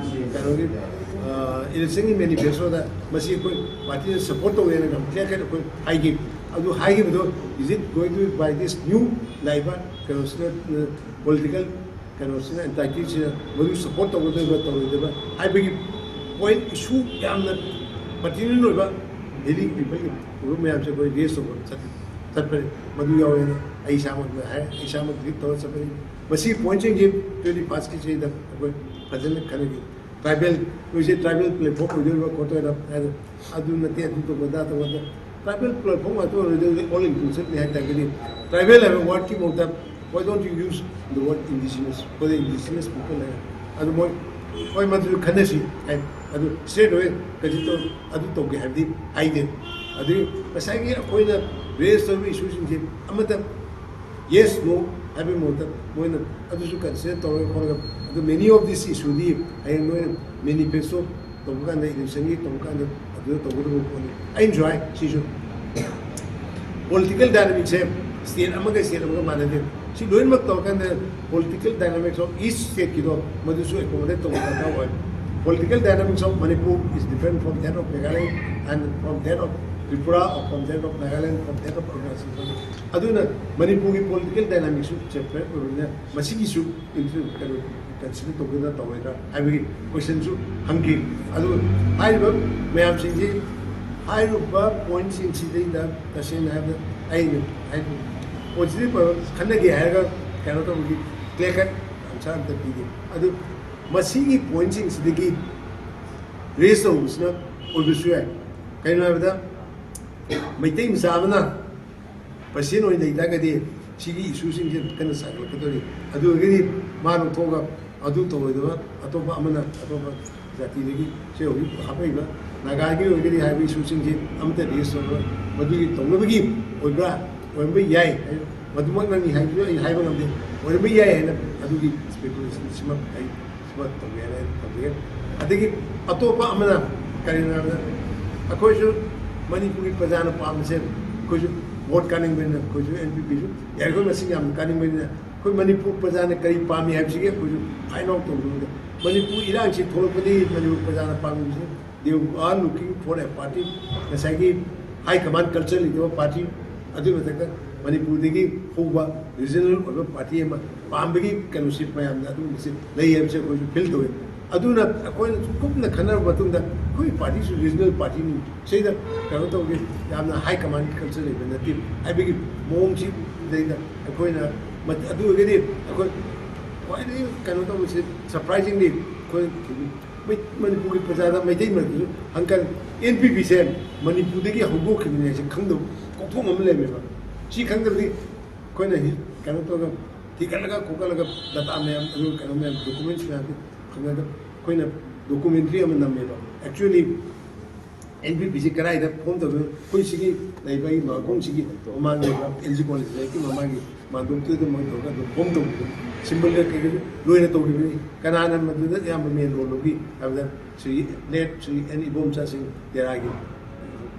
ꯀꯩꯅꯣꯒꯤ ꯏꯂꯦꯛꯁꯟꯒꯤ ꯃꯦꯅꯤꯐꯦꯁꯇꯣꯗ ꯃꯁꯤ ꯑꯩꯈꯣꯏ ꯄꯥꯔꯇꯤꯅ ꯁꯄꯣꯔꯠ ꯇꯧꯋꯦꯅ ꯌꯥꯝ ꯀ꯭ꯂꯤꯌꯥꯔ ꯀꯠ ꯑꯩꯈꯣꯏ ꯍꯥꯏꯈꯤ꯫ ꯑꯗꯨ ꯍꯥꯏꯈꯤꯕꯗꯣ, is it going to be by this new ꯂꯥꯛꯏꯕ ꯀꯩꯅꯣꯁꯤꯅ, ꯄꯣꯂꯤꯇꯤꯀꯦꯜ ꯀꯩꯅꯣꯁꯤꯅ, ꯑꯦꯟꯇꯥꯏꯇꯤꯁꯤꯅ ꯃꯗꯨ ꯁꯄꯣꯔꯠ ꯇꯧꯒꯗꯣꯏꯕ ꯇꯧꯔꯣꯏꯗꯣꯏꯕ ꯍꯥꯏꯕꯒꯤ ꯄꯣꯏꯟ ꯏꯁꯨ ꯌꯥꯝꯅ ꯄꯔꯇꯤꯅꯦꯟ ꯑꯣꯏꯕ ꯚꯦꯂꯤ ꯄꯤꯄꯜꯒꯤ ꯄ꯭ꯔꯣꯕ꯭ꯂꯦꯝ ꯃꯌꯥꯝꯁꯦ ꯑꯩꯈꯣꯏ ꯔꯦꯁ ꯇꯧꯕ ꯆꯠ-, ꯆꯠꯄꯅꯤ꯫ ꯃꯗꯨ ꯌꯥꯎꯋꯦꯅ ꯑꯩ ꯏꯁꯥꯃꯛꯅ ꯍꯥꯏ, ꯑꯩ ꯏꯁꯥꯃꯛ ꯂꯤꯗ ꯇꯧꯔ ꯆꯠꯄꯅꯤ꯫ ꯃꯁꯤꯒꯤ ꯄꯣꯏꯟꯁꯤꯡꯁꯤ twenty firstꯀꯤꯁꯤꯗ ꯑꯩꯈꯣꯏ ꯐꯖꯅ ꯈꯟꯅꯈꯤ꯫ ꯇ꯭ꯔꯥꯏꯕꯦꯜ, ꯅꯣꯏꯁꯦ ꯇ꯭ꯔꯥꯏꯕꯦꯜ ꯄ꯭ꯂꯦꯠꯐꯣꯝ ꯑꯣꯏꯗꯣꯏꯔꯤꯕ ꯈꯣꯠꯇꯣꯏꯔ ꯍꯥꯏꯅ, ꯑꯗꯨ ꯅꯠꯇꯦ, ꯑꯗꯨ ꯇꯧꯕ ꯑꯗꯥ ꯇꯧꯕ ꯑꯗꯥ꯫ ꯇ꯭ꯔꯥꯏꯕꯦꯜ ꯄ꯭ꯂꯦꯠꯐꯣꯝ ꯉꯥꯛꯇ ꯑꯣꯏꯔꯣꯏꯗꯣꯏ, ꯑꯣꯜ ꯏꯟꯀ꯭ꯂꯨꯁꯤꯚꯅꯤ ꯍꯥꯏ ꯇꯥꯔꯒꯗꯤ, ꯇ꯭ꯔꯥꯏꯕꯦꯜ ꯍꯥꯏꯕ ꯋꯥꯔꯗꯀꯤ ꯃꯍꯨꯠꯇ why don't you use the word indigenous for the indigenous people ꯍꯥꯏꯅ꯫ ꯑꯗꯨ ꯃꯣꯏ, ꯍꯣꯏ, ꯃꯗꯨꯁꯨ ꯈꯟꯅꯁꯤ ꯍꯥꯏ꯫ ꯑꯗꯨ ꯁ꯭ꯇ꯭ꯔꯦꯠ ꯑꯋꯦ ꯀꯩꯁꯨ ꯇꯧ-, ꯑꯗꯨ ꯇꯧꯒꯦ ꯍꯥꯏꯕꯗꯤ ꯍꯥꯏꯗꯦ꯫ ꯑꯗꯨꯗꯒꯤ ꯉꯁꯥꯏꯒꯤ ꯑꯩꯈꯣꯏꯅ ꯔꯦꯖ ꯇꯧꯔꯤꯕ ꯏꯁꯨꯁꯤꯡꯁꯦ ꯑꯃꯠꯇ ꯌꯦꯁ ꯅꯣ ꯍꯥꯏꯕꯒꯤ ꯃꯍꯨꯠꯇ ꯃꯣꯏꯅ ꯑꯗꯨꯁꯨ ꯀꯟꯁꯤꯗꯔ ꯇꯧꯔꯒ ꯈꯣꯠꯂꯒ, ꯑꯗꯨ many of this issue ꯗꯤ ꯍꯌꯦꯡ ꯅꯣꯏꯅ ꯃꯦꯅꯤꯐꯦꯁꯇꯣ ꯇꯧꯕ ꯀꯥꯟꯗ, ꯏꯂꯦꯛꯁꯟꯒꯤ ꯇꯧꯕ ꯀꯥꯟꯗ ꯑꯗꯨꯗ ꯇꯧꯒꯗꯕ ꯄꯣꯠꯅꯤ꯫ ꯑꯩꯅꯁꯨ ꯍꯥꯏ ꯁꯤꯁꯨ, ꯄꯣꯂꯤꯇꯤꯀꯦꯜ ꯗꯥꯏꯅꯥꯃꯤꯛꯁꯦ ꯁ꯭ꯇꯦꯠ ꯑꯃꯒ ꯁ꯭ꯇꯦꯠ ꯑꯃꯒ ꯃꯥꯟꯅꯗꯦ꯫ ꯁꯤ ꯂꯣꯏꯅꯃꯛ ꯇꯧꯔꯀꯥꯟꯗ political dynamics of each state ꯀꯤꯗꯣ ꯃꯗꯨꯁꯨ accommodate ꯇꯧꯕ ꯗꯔꯀꯥꯔ ꯑꯣꯏ꯫ Political dynamics of Manipur is different from that of Meghalaya and from that of Tripura or from that of Nagaland, from that of Arunachal Pradesh꯫ ꯑꯗꯨꯅ ꯃꯅꯤꯄꯨꯔꯒꯤ political ꯗꯥꯏꯅꯥꯃꯤꯛꯁꯁꯨ separate ꯑꯣꯏꯕꯅꯤꯅ ꯃꯁꯤꯒꯤꯁꯨ ꯀꯟꯁꯤꯗꯔ ꯇꯧꯒꯗ꯭ꯔꯥ ꯇꯧꯔꯣꯏꯗ꯭ꯔꯥ ꯍꯥꯏꯕꯒꯤ ꯀꯣꯏꯁꯟꯁꯨ ꯍꯪꯈꯤ꯫ ꯑꯗꯨ ꯍꯥꯏꯔꯤꯕ ꯃꯌꯥꯝꯁꯤꯡꯁꯤ ꯍꯥꯏꯔꯤꯕ ꯄꯣꯏꯟꯁꯤꯡꯁꯤꯗꯩꯗ ꯇꯁꯦꯡꯅ ꯍꯥꯏꯕꯗ ꯑꯩꯅ ꯍꯥꯏꯗꯤ ꯄꯣꯏꯟꯁꯤꯗꯤ ꯈꯟꯅꯒꯦ ꯍꯥꯏꯔꯒ ꯀꯩꯅꯣ ꯇꯧꯕꯒꯤ ꯀ꯭ꯂꯤꯌꯥꯔ ꯀꯠ ꯑꯟꯁꯔ ꯑꯝꯇ ꯄꯤꯒꯦ꯫ ꯑꯗꯨ ꯃꯁꯤꯒꯤ ꯄꯣꯏꯟꯁꯤꯡꯁꯤꯗꯒꯤ ꯔꯦꯁ ꯇꯧꯕꯁꯤꯅ ꯑꯣꯏꯕꯁꯨ ꯌꯥꯏ꯫ ꯀꯩꯅꯣ ꯍꯥꯏꯕꯗ ꯃꯩꯇꯩ ꯃꯆꯥ ꯑꯃꯅ ꯄ꯭ꯔꯁꯤꯗꯦꯟ ꯑꯣꯏꯅ ꯂꯩ ꯇꯥꯔꯒꯗꯤ ꯁꯤꯒꯤ ꯏꯁꯨꯁꯤꯡꯁꯦ ꯀꯟꯅ ꯁꯥꯒꯠꯂꯛꯀꯗꯧꯔꯤ꯫ ꯑꯗꯨ ꯑꯣꯏꯔꯒꯗꯤ ꯃꯥ ꯂꯧꯊꯣꯛꯑꯒ ꯑꯗꯨ ꯇꯧꯔꯣꯏꯗꯕ ꯑꯇꯣꯞꯄ ꯑꯃꯅ ꯑꯇꯣꯞꯄ ꯖꯥꯇꯤꯗꯒꯤ ꯁꯤ ꯍꯧꯖꯤꯛ ꯍꯥꯞꯄꯛꯏꯕ ꯅꯥꯒꯥꯒꯤ ꯑꯣꯏꯔꯒꯗꯤ ꯍꯥꯏꯕ ꯏꯁꯨꯁꯤꯡꯁꯦ ꯑꯃꯠꯇ ꯔꯦꯁ ꯇꯧꯔꯣꯏ꯫ ꯃꯗꯨꯒꯤ ꯇꯧꯅꯕꯒꯤ ꯑꯣꯏꯕ꯭ꯔꯥ? ꯑꯣꯏꯔꯝꯕ ꯌꯥꯏ꯫ ꯃꯗꯨꯃꯛꯅꯅꯤ ꯍꯥꯏꯕꯁꯨ ꯑꯩ ꯍꯥꯏꯕ ꯉꯝꯗꯦ꯫ ꯑꯣꯏꯔꯝꯕ ꯌꯥꯏ ꯍꯥꯏꯅ ꯑꯗꯨꯒꯤ ꯏꯁꯄꯦꯀꯨꯂꯦꯁꯟꯁꯤꯃꯛ ꯑꯩ ꯁꯤꯃ ꯇꯧꯒꯦ ꯍꯥꯏꯅ ꯑꯩ ꯊꯝꯖꯒꯦ꯫ ꯑꯗꯒꯤ ꯑꯇꯣꯞꯄ ꯑꯃꯅ ꯀꯔꯤꯅꯣ ꯍꯥꯏꯕꯗ ꯑꯩꯈꯣꯏꯁꯨ ꯃꯅꯤꯄꯨꯔꯒꯤ ꯄ꯭ꯔꯖꯥꯅ ꯄꯥꯝꯕꯁꯦ ꯑꯩꯈꯣꯏꯁꯨ ꯚꯣꯠ ꯀꯥꯅꯤꯡꯕꯅꯤꯅ ꯑꯩꯈꯣꯏꯁꯨ ꯑꯦꯟ ꯄꯤ ꯄꯤꯁꯨ ꯌꯥꯔꯤꯈꯣꯏ ꯃꯁꯤꯡ ꯌꯥꯝꯅ ꯀꯥꯅꯤꯡꯕꯅꯤꯅ ꯑꯩꯈꯣꯏ ꯃꯅꯤꯄꯨꯔ ꯄ꯭ꯔꯖꯥꯅ ꯀꯔꯤ ꯄꯥꯝꯃꯤ ꯍꯥꯏꯕꯁꯤꯒꯤ ꯑꯩꯈꯣꯏꯁꯨ ꯐꯥꯏꯟ ꯑꯥꯎꯠ ꯇꯧꯕꯅꯤꯗ ꯃꯅꯤꯄꯨꯔ ꯏꯔꯥꯡꯁꯤ ꯊꯣꯛꯂꯛꯄꯗꯒꯤ Manipur ꯄ꯭ꯔꯖꯥꯅ ꯄꯥꯝꯃꯤꯕꯁꯤ they are looking for a party ꯉꯁꯥꯏꯒꯤ ꯍꯥꯏ ꯀꯃꯥꯟ ꯀꯜꯆꯔ ꯂꯩꯇꯕ ꯄꯥꯔꯇꯤ ꯑꯗꯨꯒꯤ ꯃꯊꯛꯇ ꯃꯅꯤꯄꯨꯔꯗꯒꯤ ꯍꯧꯕ ꯔꯤꯖꯅꯦꯜ ꯑꯣꯏꯕ ꯄꯥꯔꯇꯤ ꯑꯃ ꯄꯥꯝꯕꯒꯤ ꯀꯩꯅꯣꯁꯤ ꯃꯌꯥꯝꯗ ꯑꯗꯨꯒꯨꯝꯕꯁꯤ ꯂꯩ ꯍꯥꯏꯕꯁꯦ ꯑꯩꯈꯣꯏꯁꯨ ꯐꯤꯜ ꯇꯧꯋꯦ꯫ ꯑꯗꯨꯅ ꯑꯩꯈꯣꯏꯅ ꯀꯨꯞꯅ ꯈꯟꯅꯔꯕ ꯃꯇꯨꯡꯗ ꯑꯩꯈꯣꯏ ꯄꯥꯔꯇꯤꯁꯨ ꯔꯤꯖꯅꯦꯜ ꯄꯥꯔꯇꯤꯅꯤ, ꯁꯤꯗ ꯀꯩꯅꯣ ꯇꯧꯒꯦ ꯌꯥꯝꯅ ꯍꯥꯏ ꯀꯃꯥꯟ ꯀꯜꯆꯔ ꯂꯩꯕ ꯅꯠꯇꯦ ꯍꯥꯏꯕꯒꯤ ꯃꯑꯣꯡꯁꯤ ꯂꯩꯗ ꯑꯩꯈꯣꯏꯅ ꯑꯗꯨ ꯑꯣꯏꯔꯒꯗꯤ ꯑꯩꯈꯣꯏ ꯈ꯭ꯋꯥꯏꯗꯒꯤ ꯀꯩꯅꯣ ꯇꯧꯕꯁꯦ ꯁꯔꯄ꯭ꯔꯥꯏꯖꯤꯡꯂꯤ ꯑꯩꯈꯣꯏ ꯃꯅꯤꯄꯨꯔꯒꯤ ꯄ꯭ꯔꯖꯥꯗ ꯃꯩꯇꯩ ꯃꯔꯛꯇꯁꯨ ꯍꯪꯀꯜ ꯑꯦꯟ ꯄꯤ ꯄꯤꯁꯦ ꯃꯅꯤꯄꯨꯔꯗꯒꯤ ꯍꯧꯗꯣꯛꯈꯤꯕꯅꯦ ꯍꯥꯏꯁꯦ ꯈꯪꯗꯕ ꯀꯣꯛꯊꯣꯛ ꯑꯃ ꯂꯩꯔꯝꯃꯦꯕ꯫ ꯁꯤ ꯈꯪꯗꯕꯗꯤ ꯑꯩꯈꯣꯏꯅ ꯀꯩꯅꯣ ꯇꯧꯔꯒ ꯊꯤꯒꯠꯂꯒ ꯈꯣꯀꯠꯂꯒ ꯗꯇꯥ ꯃꯌꯥꯝ ꯑꯗꯨ ꯀꯩꯅꯣ ꯃꯌꯥꯝ ꯗꯣꯀꯨꯃꯦꯟꯁ ꯃꯌꯥꯝꯁꯦ ꯐꯪꯉꯒ ꯑꯩꯈꯣꯏꯅ ꯗꯣꯀꯨꯃꯦꯟꯇ꯭ꯔꯤ ꯑꯃ ꯅꯝꯃꯦꯕ꯫ ꯑꯦꯛꯆꯨꯋꯦꯂꯤ ꯑꯦꯟ ꯄꯤ ꯄꯤꯁꯤ ꯀꯗꯥꯏꯗ ꯐꯣꯝ ꯇꯧꯗꯣꯏꯅꯣ? ꯑꯩꯈꯣꯏ ꯁꯤꯒꯤ ꯂꯩꯕ ꯑꯩ ꯃꯈꯣꯡꯁꯤꯒꯤ ꯃꯃꯥꯡꯒꯤ ꯑꯦꯟ ꯖꯤ ꯀꯣꯂꯦꯖ ꯂꯩꯔꯛꯀꯤ ꯃꯃꯥꯡꯒꯤ ꯃꯥꯟꯗꯣꯞꯇꯨꯗ ꯃꯣꯏ ꯇꯧꯔꯒ ꯑꯗꯨꯝ ꯐꯣꯝ ꯇꯧꯕꯤꯕ ꯁꯤꯝꯕꯜꯒ ꯀꯩꯀꯩ ꯂꯣꯏꯅ ꯇꯧꯈꯤꯕꯅꯤ꯫ ꯀꯅꯥꯅ ꯃꯗꯨꯗ ꯑꯌꯥꯝꯕ ꯃꯦꯟ ꯔꯣꯜ ꯂꯧꯕꯤ ꯍꯥꯏꯕꯗ ꯁ꯭ꯔꯤ ꯂꯦꯠ ꯁ꯭ꯔꯤ ꯑꯦꯟ ꯏꯕꯣꯝꯆꯥ ꯁꯤꯡ ꯇꯦꯔꯥꯒꯤ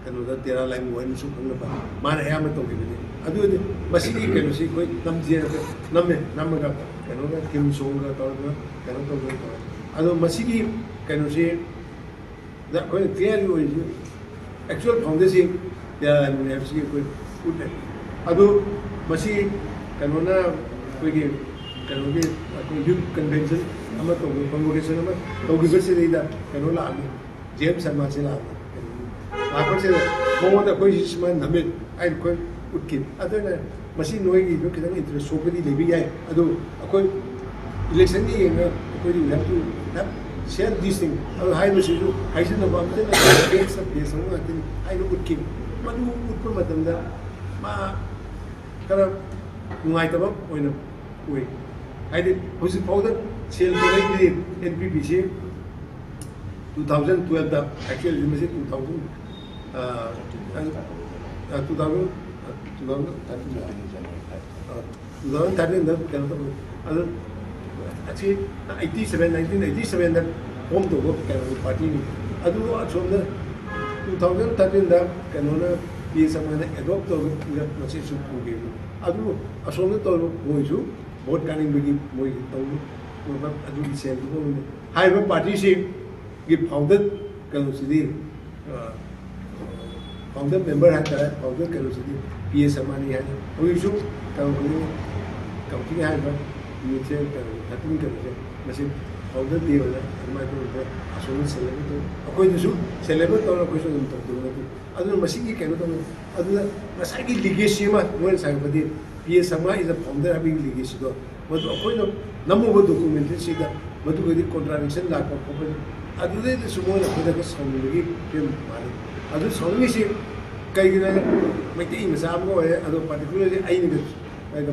ꯀꯩꯅꯣꯗ ꯇꯦꯔꯥ ꯂꯥꯏꯃꯨ ꯍꯥꯏꯅꯁꯨ ꯈꯪꯅꯕ ꯃꯥꯅ ꯑꯌꯥꯝꯕ ꯇꯧꯈꯤꯕꯅꯤ꯫ ꯑꯗꯨ ꯑꯣꯏꯔꯗꯤ ꯃꯁꯤꯒꯤ ꯀꯩꯅꯣꯁꯤ ꯑꯩꯈꯣꯏ ꯅꯝꯖꯦꯅ ꯅꯝꯃꯦ꯫ ꯅꯝꯃꯒ ꯀꯩꯅꯣꯒ ꯊꯤꯝ ꯁꯣꯡꯒ ꯇꯧꯔꯒ ꯀꯩꯅꯣ ꯇꯧꯗꯅ ꯇꯧꯔꯦ꯫ ꯑꯗꯣ ꯃꯁꯤꯒꯤ ꯀꯩꯅꯣꯁꯤ ꯗ ꯑꯩꯈꯣꯏꯅ ꯀ꯭ꯂꯤꯌꯥꯔꯂꯤ ꯑꯣꯏꯔꯤꯁꯤ ꯑꯦꯛꯆꯨꯋꯦꯜ ꯐꯥꯎꯟꯗꯔꯁꯤ ꯇꯦꯔꯥ ꯂꯥꯏꯃꯨꯅꯤ ꯍꯥꯏꯕꯁꯤ ꯑꯩꯈꯣꯏ ꯎꯠꯂꯦ꯫ ꯑꯗꯨ ꯃꯁꯤ ꯀꯩꯅꯣꯅ ꯑꯩꯈꯣꯏꯒꯤ ꯀꯩꯅꯣꯒꯤ ꯑꯩꯈꯣꯏ ꯌꯨꯠ ꯀꯟꯚꯦꯟꯁꯟ ꯑꯃ ꯇꯧꯕ ꯀꯟꯚꯣꯀꯦꯁꯟ ꯑꯃ ꯇꯧꯈꯤꯕꯁꯤꯗꯩꯗ ꯀꯩꯅꯣ ꯂꯥꯛꯑꯝꯃꯤ, ꯖꯦ ꯑꯦꯝ ꯁꯔꯃꯥꯁꯤ ꯂꯥꯛꯑꯝꯃꯤ꯫ ꯂꯥꯛꯄꯁꯤꯗ ꯃꯉꯣꯟꯗ ꯑꯩꯈꯣꯏ ꯁꯤ ꯁꯨꯃꯥꯏꯅ ꯅꯝꯃꯤ ꯍꯥꯏꯅ ꯑꯩꯈꯣꯏ ꯎꯠꯈꯤ꯫ ꯑꯗꯨꯅ ꯃꯁꯤ ꯅꯣꯏꯒꯤꯁꯨ ꯈꯤꯇꯪ ꯏꯟꯇꯔꯦꯁ ꯁꯣꯛꯄꯗꯤ ꯂꯩꯕ ꯌꯥꯏ, ꯑꯗꯨ ꯑꯩꯈꯣꯏ ꯏꯂꯦꯛꯁꯟꯒꯤ ꯌꯦꯡꯉꯒ ꯑꯩꯈꯣꯏꯗꯤ we have to have self this thing ꯑꯗꯨ ꯍꯥꯏꯕꯁꯤꯁꯨ ꯍꯥꯏꯖꯤꯟꯅꯕ ꯑꯝꯇ ꯅꯠꯇꯦ, ꯕꯦꯁꯇ ꯕꯦꯁ ꯑꯃ ꯉꯥꯛꯇꯅꯤ ꯍꯥꯏꯅ ꯎꯠꯈꯤ꯫ ꯃꯗꯨ ꯎꯠꯄ ꯃꯇꯝꯗ ꯃꯥ ꯈꯔ ꯅꯨꯡꯉꯥꯏꯇꯕ ꯑꯣꯏꯅ ꯎꯏ꯫ ꯍꯥꯏꯗꯤ ꯍꯧꯖꯤꯛ ꯐꯥꯎꯗ ꯁꯦꯜ ꯇꯧꯔꯛꯏꯗꯤ ꯑꯦꯟ ꯄꯤ ꯄꯤꯁꯤ ꯇꯨ ꯊꯥꯎꯖꯟ ꯇꯨꯋꯦꯜꯞꯇ, actually ꯃꯁꯤ two thousand, two thousand, two thousand thirteen, two thousand ꯊꯥꯔꯇꯤꯟꯗ ꯀꯩꯅꯣ ꯇꯧꯕ꯫ ꯑꯗꯨ ꯑꯁꯤ ꯑꯩꯠꯇꯤ ꯁꯚꯦꯟ, ꯅꯥꯏꯟꯇꯤꯟ ꯑꯩꯠꯇꯤ ꯁꯚꯦꯟꯗ ꯐꯣꯝ ꯇꯧꯕ ꯀꯩꯅꯣ ꯄꯥꯔꯇꯤꯅꯤ꯫ ꯑꯗꯨ ꯑꯁꯣꯝꯗ ꯇꯨ ꯊꯥꯎꯖꯟ ꯊꯥꯔꯇꯤꯟꯗ ꯀꯩꯅꯣꯅ ꯄꯤ ꯑꯦꯁ ꯑꯃꯅ ꯑꯦꯗꯣꯞ ꯇꯧꯔꯒ ꯃꯁꯤꯁꯨ ꯄꯨꯈꯤꯕꯅꯤ꯫ ꯑꯗꯨ ꯑꯁꯣꯝꯗ ꯇꯧꯔꯤꯕ ꯃꯣꯏꯁꯨ ꯚꯣꯠ ꯀꯥꯅꯤꯡꯕꯒꯤ ꯃꯣꯏꯒꯤ ꯇꯧꯔꯤꯕ ꯑꯗꯨꯒꯤ ꯁꯦꯜꯗꯨ ꯍꯥꯏꯔꯤꯕ ꯄꯥꯔꯇꯤꯁꯤꯒꯤ ꯐꯥꯎꯟꯗꯔ ꯀꯩꯅꯣꯁꯤꯗꯤ, ꯐꯥꯎꯟꯗꯔ ꯃꯦꯝꯕꯔ ꯍꯥꯏꯇꯥꯔꯦ, ꯐꯥꯎꯟꯗꯔ ꯀꯩꯅꯣꯁꯤꯗꯤ ꯄꯤ ꯑꯦꯁ ꯑꯃꯅꯤ ꯍꯥꯏꯅ ꯍꯧꯖꯤꯛꯁꯨ ꯀꯩꯅꯣ ꯀꯝꯃꯤꯇꯤ ꯍꯥꯏꯔꯤꯕ ꯌꯨꯅꯤꯠꯁꯦ ꯀꯩꯅꯣ ꯊꯥꯔꯇꯤꯟ ꯀꯩꯅꯣꯁꯦ ꯃꯁꯤ ꯐꯥꯎꯟꯗꯔ ꯗꯦ ꯑꯣꯏꯅ ꯑꯗꯨꯃꯥꯏꯅ ꯇꯧꯔꯒ ꯑꯁꯣꯝꯅ ꯁꯦꯂꯦꯕ꯭ꯔꯦꯠ ꯇꯧ, ꯑꯩꯈꯣꯏꯗꯁꯨ ꯁꯦꯂꯦꯕ꯭ꯔꯦꯠ ꯇꯧꯔꯒ ꯑꯩꯈꯣꯏꯁꯨ ꯑꯗꯨꯝ ꯇꯧꯗꯕ ꯅꯠꯇꯦ꯫ ꯑꯗꯨꯅ ꯃꯁꯤꯒꯤ ꯀꯩꯅꯣ ꯇꯧꯕ, ꯑꯗꯨꯅ ꯉꯁꯥꯏꯒꯤ ꯂꯤꯒꯦꯁꯤ ꯑꯃ ꯃꯣꯏꯅ ꯁꯥꯒꯠꯄꯗꯤ P S ꯁꯪꯃꯥ is the founder ꯍꯥꯏꯕꯒꯤ ꯂꯤꯒꯦꯁꯤꯗꯣ ꯃꯗꯨ ꯑꯩꯈꯣꯏꯅ ꯅꯝꯃꯨꯕ ꯗꯣꯀꯨꯃꯦꯟꯇꯔꯤꯁꯤꯗ ꯃꯗꯨꯒꯗꯤ ꯀꯣꯟꯇ꯭ꯔꯥꯗꯤꯛꯁꯟ ꯂꯥꯛꯄ ꯈꯣꯠꯄ, ꯑꯗꯨꯗꯩꯗꯁꯨ ꯃꯣꯏꯅ ꯑꯩꯈꯣꯏꯗꯒ ꯁꯥꯎꯅꯤꯡꯕꯒꯤ ꯐꯤꯕꯝ ꯃꯥꯜꯂꯤ꯫ ꯑꯗꯨ ꯁꯥꯎꯅꯤꯡꯉꯤꯁꯤ ꯀꯩꯒꯤꯅꯣ ꯍꯥꯏꯔꯒ ꯃꯩꯇꯩ ꯃꯆꯥ ꯑꯃ ꯑꯣꯏꯔꯦ, ꯑꯗꯣ ꯄꯥꯔꯇꯤꯀꯨꯂꯔꯂꯤ ꯑꯩꯅꯒ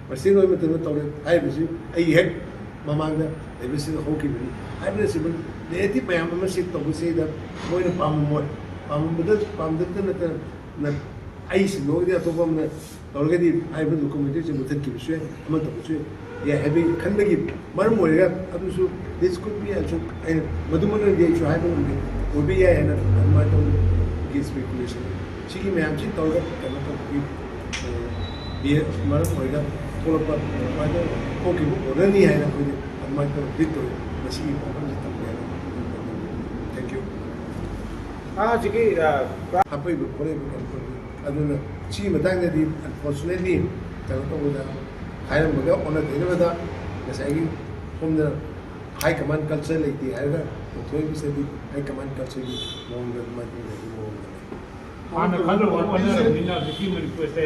ꯄ꯭ꯔꯁꯤꯗꯦꯟ ꯑꯣꯏꯕ ꯃꯇꯝꯗ ꯇꯧꯔꯦ ꯍꯥꯏꯔꯤꯕꯁꯤ ꯑꯩꯒꯤ ꯍꯦꯛ ꯃꯃꯥꯡꯗ ꯂꯩꯕꯁꯤꯗ ꯍꯧꯈꯤꯕꯅꯤ ꯍꯥꯏꯕꯅꯆꯤꯡꯕ ꯅꯦꯔꯦꯇꯤꯚ ꯃꯌꯥꯝ ꯑꯃ ꯁꯤ ꯇꯧꯕꯁꯤꯗ ꯃꯣꯏꯅ ꯄꯥꯝꯃꯝꯃꯣꯏ꯫ ꯄꯥꯝꯃꯝꯕꯗ, ꯄꯥꯝꯗꯕꯇ ꯅꯠꯇꯅ ꯑꯩ ꯁꯤꯟꯗꯣꯛꯑꯒꯗꯤ ꯑꯇꯣꯞꯄ ꯑꯃꯅ ꯇꯧꯔꯒꯗꯤ ꯍꯥꯏꯔꯤꯕ ꯗꯣꯀꯨꯃꯦꯟꯇꯔꯤꯁꯦ ꯃꯨꯊꯠꯈꯤꯕꯁꯨ ꯌꯥꯏ, ꯑꯃ ꯇꯧꯕꯁꯨ ꯌꯥꯏ ꯍꯥꯏꯕꯒꯤ ꯈꯟꯕꯒꯤ ꯃꯔꯝ ꯑꯣꯏꯔꯒ ꯑꯗꯨꯁꯨ this could be ꯑꯩꯁꯨ ꯑꯩꯅ ꯃꯗꯨꯃꯛꯅꯗꯤ ꯑꯩꯁꯨ ꯍꯥꯏꯕ ꯉꯝꯗꯦ꯫ ꯑꯣꯏꯕ ꯌꯥꯏ ꯍꯥꯏꯅ ꯑꯗꯨꯃꯥꯏꯅ ꯇꯧꯕꯒꯤ ꯏꯁꯄꯦꯀꯨꯂꯦꯁꯟ ꯁꯤꯒꯤ ꯃꯌꯥꯝꯁꯤ ꯇꯧꯔꯒ ꯀꯩꯅꯣ ꯇꯧꯕꯒꯤ, ꯑ, ꯃꯔꯝ ꯑꯣꯏꯔꯒ ꯊꯣꯛꯂꯛꯄ ꯑꯗꯨꯃꯥꯏꯅ ꯊꯣꯛꯈꯤꯕ ꯑꯣꯔꯗꯔꯅꯤ ꯍꯥꯏꯅ ꯑꯩꯈꯣꯏꯗꯤ ꯑꯗꯨꯃꯥꯏꯅ ꯇꯧꯔꯒ ꯇ꯭ꯔꯤꯠ ꯇꯧꯋꯤ꯫ ꯃꯁꯤꯒꯤ ꯋꯥꯐꯝꯁꯤ ꯊꯝꯒꯦ ꯍꯥꯏꯅ꯫ Thank you꯫ ꯑꯥ, ꯍꯧꯖꯤꯛꯀꯤ, ꯑ, ꯍꯥꯞꯄꯛꯏꯕ ꯈꯣꯠꯂꯛꯏꯕ ꯀꯩꯅꯣ ꯇꯧꯕ꯫ ꯑꯗꯨꯅ ꯁꯤꯒꯤ ꯃꯇꯥꯡꯗꯗꯤ ꯑꯟꯐꯣꯔꯆꯨꯅꯦꯠꯂꯤ ꯀꯩꯅꯣ ꯇꯧꯕꯗ ꯍꯥꯏꯔꯝꯕꯒ ꯑꯣꯟꯅ ꯇꯩꯅꯕꯗ ꯉꯁꯥꯏꯒꯤ ꯁꯣꯝꯗ ꯍꯥꯏ ꯀꯃꯥꯟ ꯀꯜꯆꯔ ꯂꯩꯇꯦ ꯍꯥꯏꯔꯒ ꯊꯣꯛꯏꯕꯁꯤꯗꯤ ꯍꯥꯏ ꯀꯃꯥꯟ ꯀꯜꯆꯔꯒꯤ ꯃꯑꯣꯡꯗ ꯑꯗꯨꯃꯥꯏꯅ ꯇꯧꯅ ꯑꯗꯨꯝ ꯃꯑꯣꯡꯗ ꯂꯩ꯫ ꯍꯥꯟꯅ ꯈꯜꯂꯨꯕ ꯑꯣꯟꯅꯔꯕꯅꯤꯅ ꯍꯧꯖꯤꯛꯀꯤ ꯃꯅꯤꯄꯨꯔꯁꯦ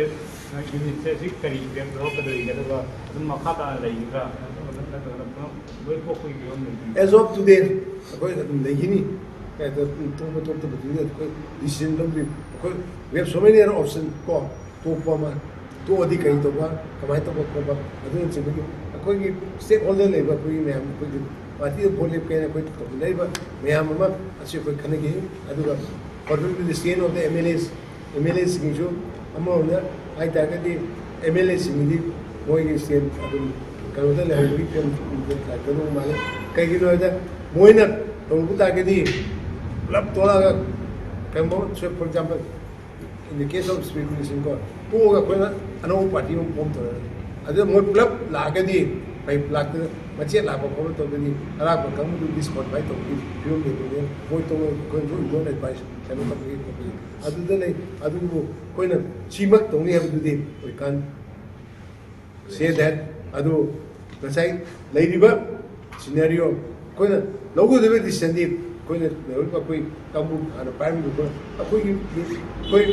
ꯌꯨꯅꯤꯠꯁꯦ ꯁꯤ ꯀꯔꯤ ꯂꯦꯞꯇꯧꯔꯣ ꯀꯩꯗꯧꯔꯤꯒꯦ, ꯑꯗꯨꯒ ꯑꯗꯨꯝ ꯃꯈꯥ ꯇꯥꯅ ꯂꯩꯒꯗ꯭ꯔꯥ, ꯅꯠꯇ꯭ꯔꯒꯅ ꯄꯨꯂꯞ ꯂꯣꯏ ꯇꯣꯛꯄꯒꯤ ꯐꯤꯕꯝ ꯂꯩꯕꯤꯕ꯭ꯔꯥ? As of today ꯑꯩꯈꯣꯏ ꯑꯗꯨꯝ ꯂꯩꯈꯤꯅꯤ꯫ ꯀꯩꯗ ꯊꯣꯛꯄ ꯊꯣꯛꯇꯕꯗꯨꯗꯤ ꯑꯩꯈꯣꯏ ꯗꯤꯁꯤꯖꯟ ꯂꯧꯗ꯭ꯔꯤ꯫ ꯑꯩꯈꯣꯏ we have so many other option ꯀꯣ, ꯇꯣꯛꯄ ꯑꯃ, ꯇꯣꯛꯑꯗꯤ ꯀꯔꯤ ꯇꯧꯕ, ꯀꯃꯥꯏꯅ ꯇꯧꯕ ꯈꯣꯠꯄ, ꯑꯗꯨꯅꯆꯤꯡꯕꯒꯤ ꯑꯩꯈꯣꯏꯒꯤ ꯁ꯭ꯇꯦꯛ ꯍꯣꯜꯗꯔ ꯂꯩꯕ ꯑꯩꯈꯣꯏꯒꯤ ꯃꯌꯥꯝ, ꯑꯩꯈꯣꯏꯒꯤ ꯄꯥꯔꯇꯤꯗ ꯚꯣꯠ ꯂꯦꯞꯀꯦꯅ ꯑꯩꯈꯣꯏ ꯇꯧꯃꯤꯟꯅꯔꯤꯕ ꯃꯌꯥꯝ ꯑꯃ ꯑꯁꯤ ꯑꯩꯈꯣꯏ ꯈꯟꯅꯈꯤ꯫ ꯑꯗꯨꯒ ꯐꯔꯗꯔꯂꯤ stand of the M L A M L ꯑꯦꯁꯤꯡꯁꯨ ꯑꯃꯔꯣꯝꯗ ꯍꯥꯏ ꯇꯥꯔꯒꯗꯤ ꯑꯦꯝ ꯑꯦꯜ ꯑꯦꯁꯤꯡꯒꯤꯗꯤ ꯃꯣꯏꯒꯤ ꯁ꯭ꯇꯦꯟ ꯑꯗꯨꯝ ꯀꯩꯅꯣꯗ ꯂꯩꯍꯧꯕꯒꯤ ꯐꯤꯕꯝ ꯀꯩꯅꯣ ꯃꯥꯜꯂꯦ꯫ ꯀꯩꯒꯤꯅꯣ ꯍꯥꯏꯗ ꯃꯣꯏꯅ ꯇꯧꯔꯨꯕ ꯇꯥꯔꯒꯗꯤ ꯄꯨꯂꯞ ꯇꯣꯛꯂꯛꯑꯒ ꯀꯩꯒꯨꯝꯕ for example in the case of speculation ꯀꯣ, ꯇꯣꯛꯑꯒ ꯑꯩꯈꯣꯏꯅ ꯑꯅꯧꯕ ꯄꯥꯔꯇꯤ ꯑꯃ ꯐꯣꯝ ꯇꯧꯔꯒ ꯑꯗꯨꯗ ꯃꯣꯏ ꯄꯨꯂꯞ ꯂꯥꯛꯑꯒꯗꯤ ꯐꯩ, ꯂꯥꯛꯇꯅ ꯃꯆꯦꯠ ꯂꯥꯛꯄ ꯈꯣꯠꯄ ꯇꯧꯗꯗꯤ ꯑꯔꯥꯛꯄ ꯀꯥꯡꯕꯨꯗꯨ ꯗꯤꯁꯀ꯭ꯋꯥꯂꯤꯐꯥꯏ ꯇꯧꯕꯒꯤ ꯐꯤꯕꯝ ꯂꯩꯕꯅꯤꯅ ꯃꯣꯏ ꯇꯣꯛꯑꯒ ꯑꯩꯈꯣꯏ ꯂꯣꯟ ꯑꯦꯗꯚꯥꯏꯁ ꯀꯩꯅꯣ ꯇꯧꯕꯒꯤ ꯈꯣꯠꯄꯒꯤ ꯑꯗꯨꯗ ꯂꯩ꯫ ꯑꯗꯨꯕꯨ ꯑꯩꯈꯣꯏꯅ ꯁꯤꯃꯛ ꯇꯧꯅꯤ ꯍꯥꯏꯕꯗꯨꯗꯤ ꯑꯣꯏꯀꯥꯟ ꯁꯦ ꯗꯦꯠ ꯑꯗꯨ ꯉꯁꯥꯏ ꯂꯩꯔꯤꯕ ꯁꯤꯅꯦꯔꯤꯑꯣ ꯑꯩꯈꯣꯏꯅ ꯂꯧꯒꯗꯕ ꯗꯤꯁꯤꯖꯟꯗꯤ ꯑꯩꯈꯣꯏꯅ ꯂꯩꯍꯧꯔꯤꯕ ꯑꯩꯈꯣꯏ ꯀꯥꯡꯕꯨ ꯍꯥꯟꯅ ꯄꯥꯏꯔꯝꯃꯤꯕ ꯑꯩꯈꯣꯏꯒꯤ ꯑꯩꯈꯣꯏ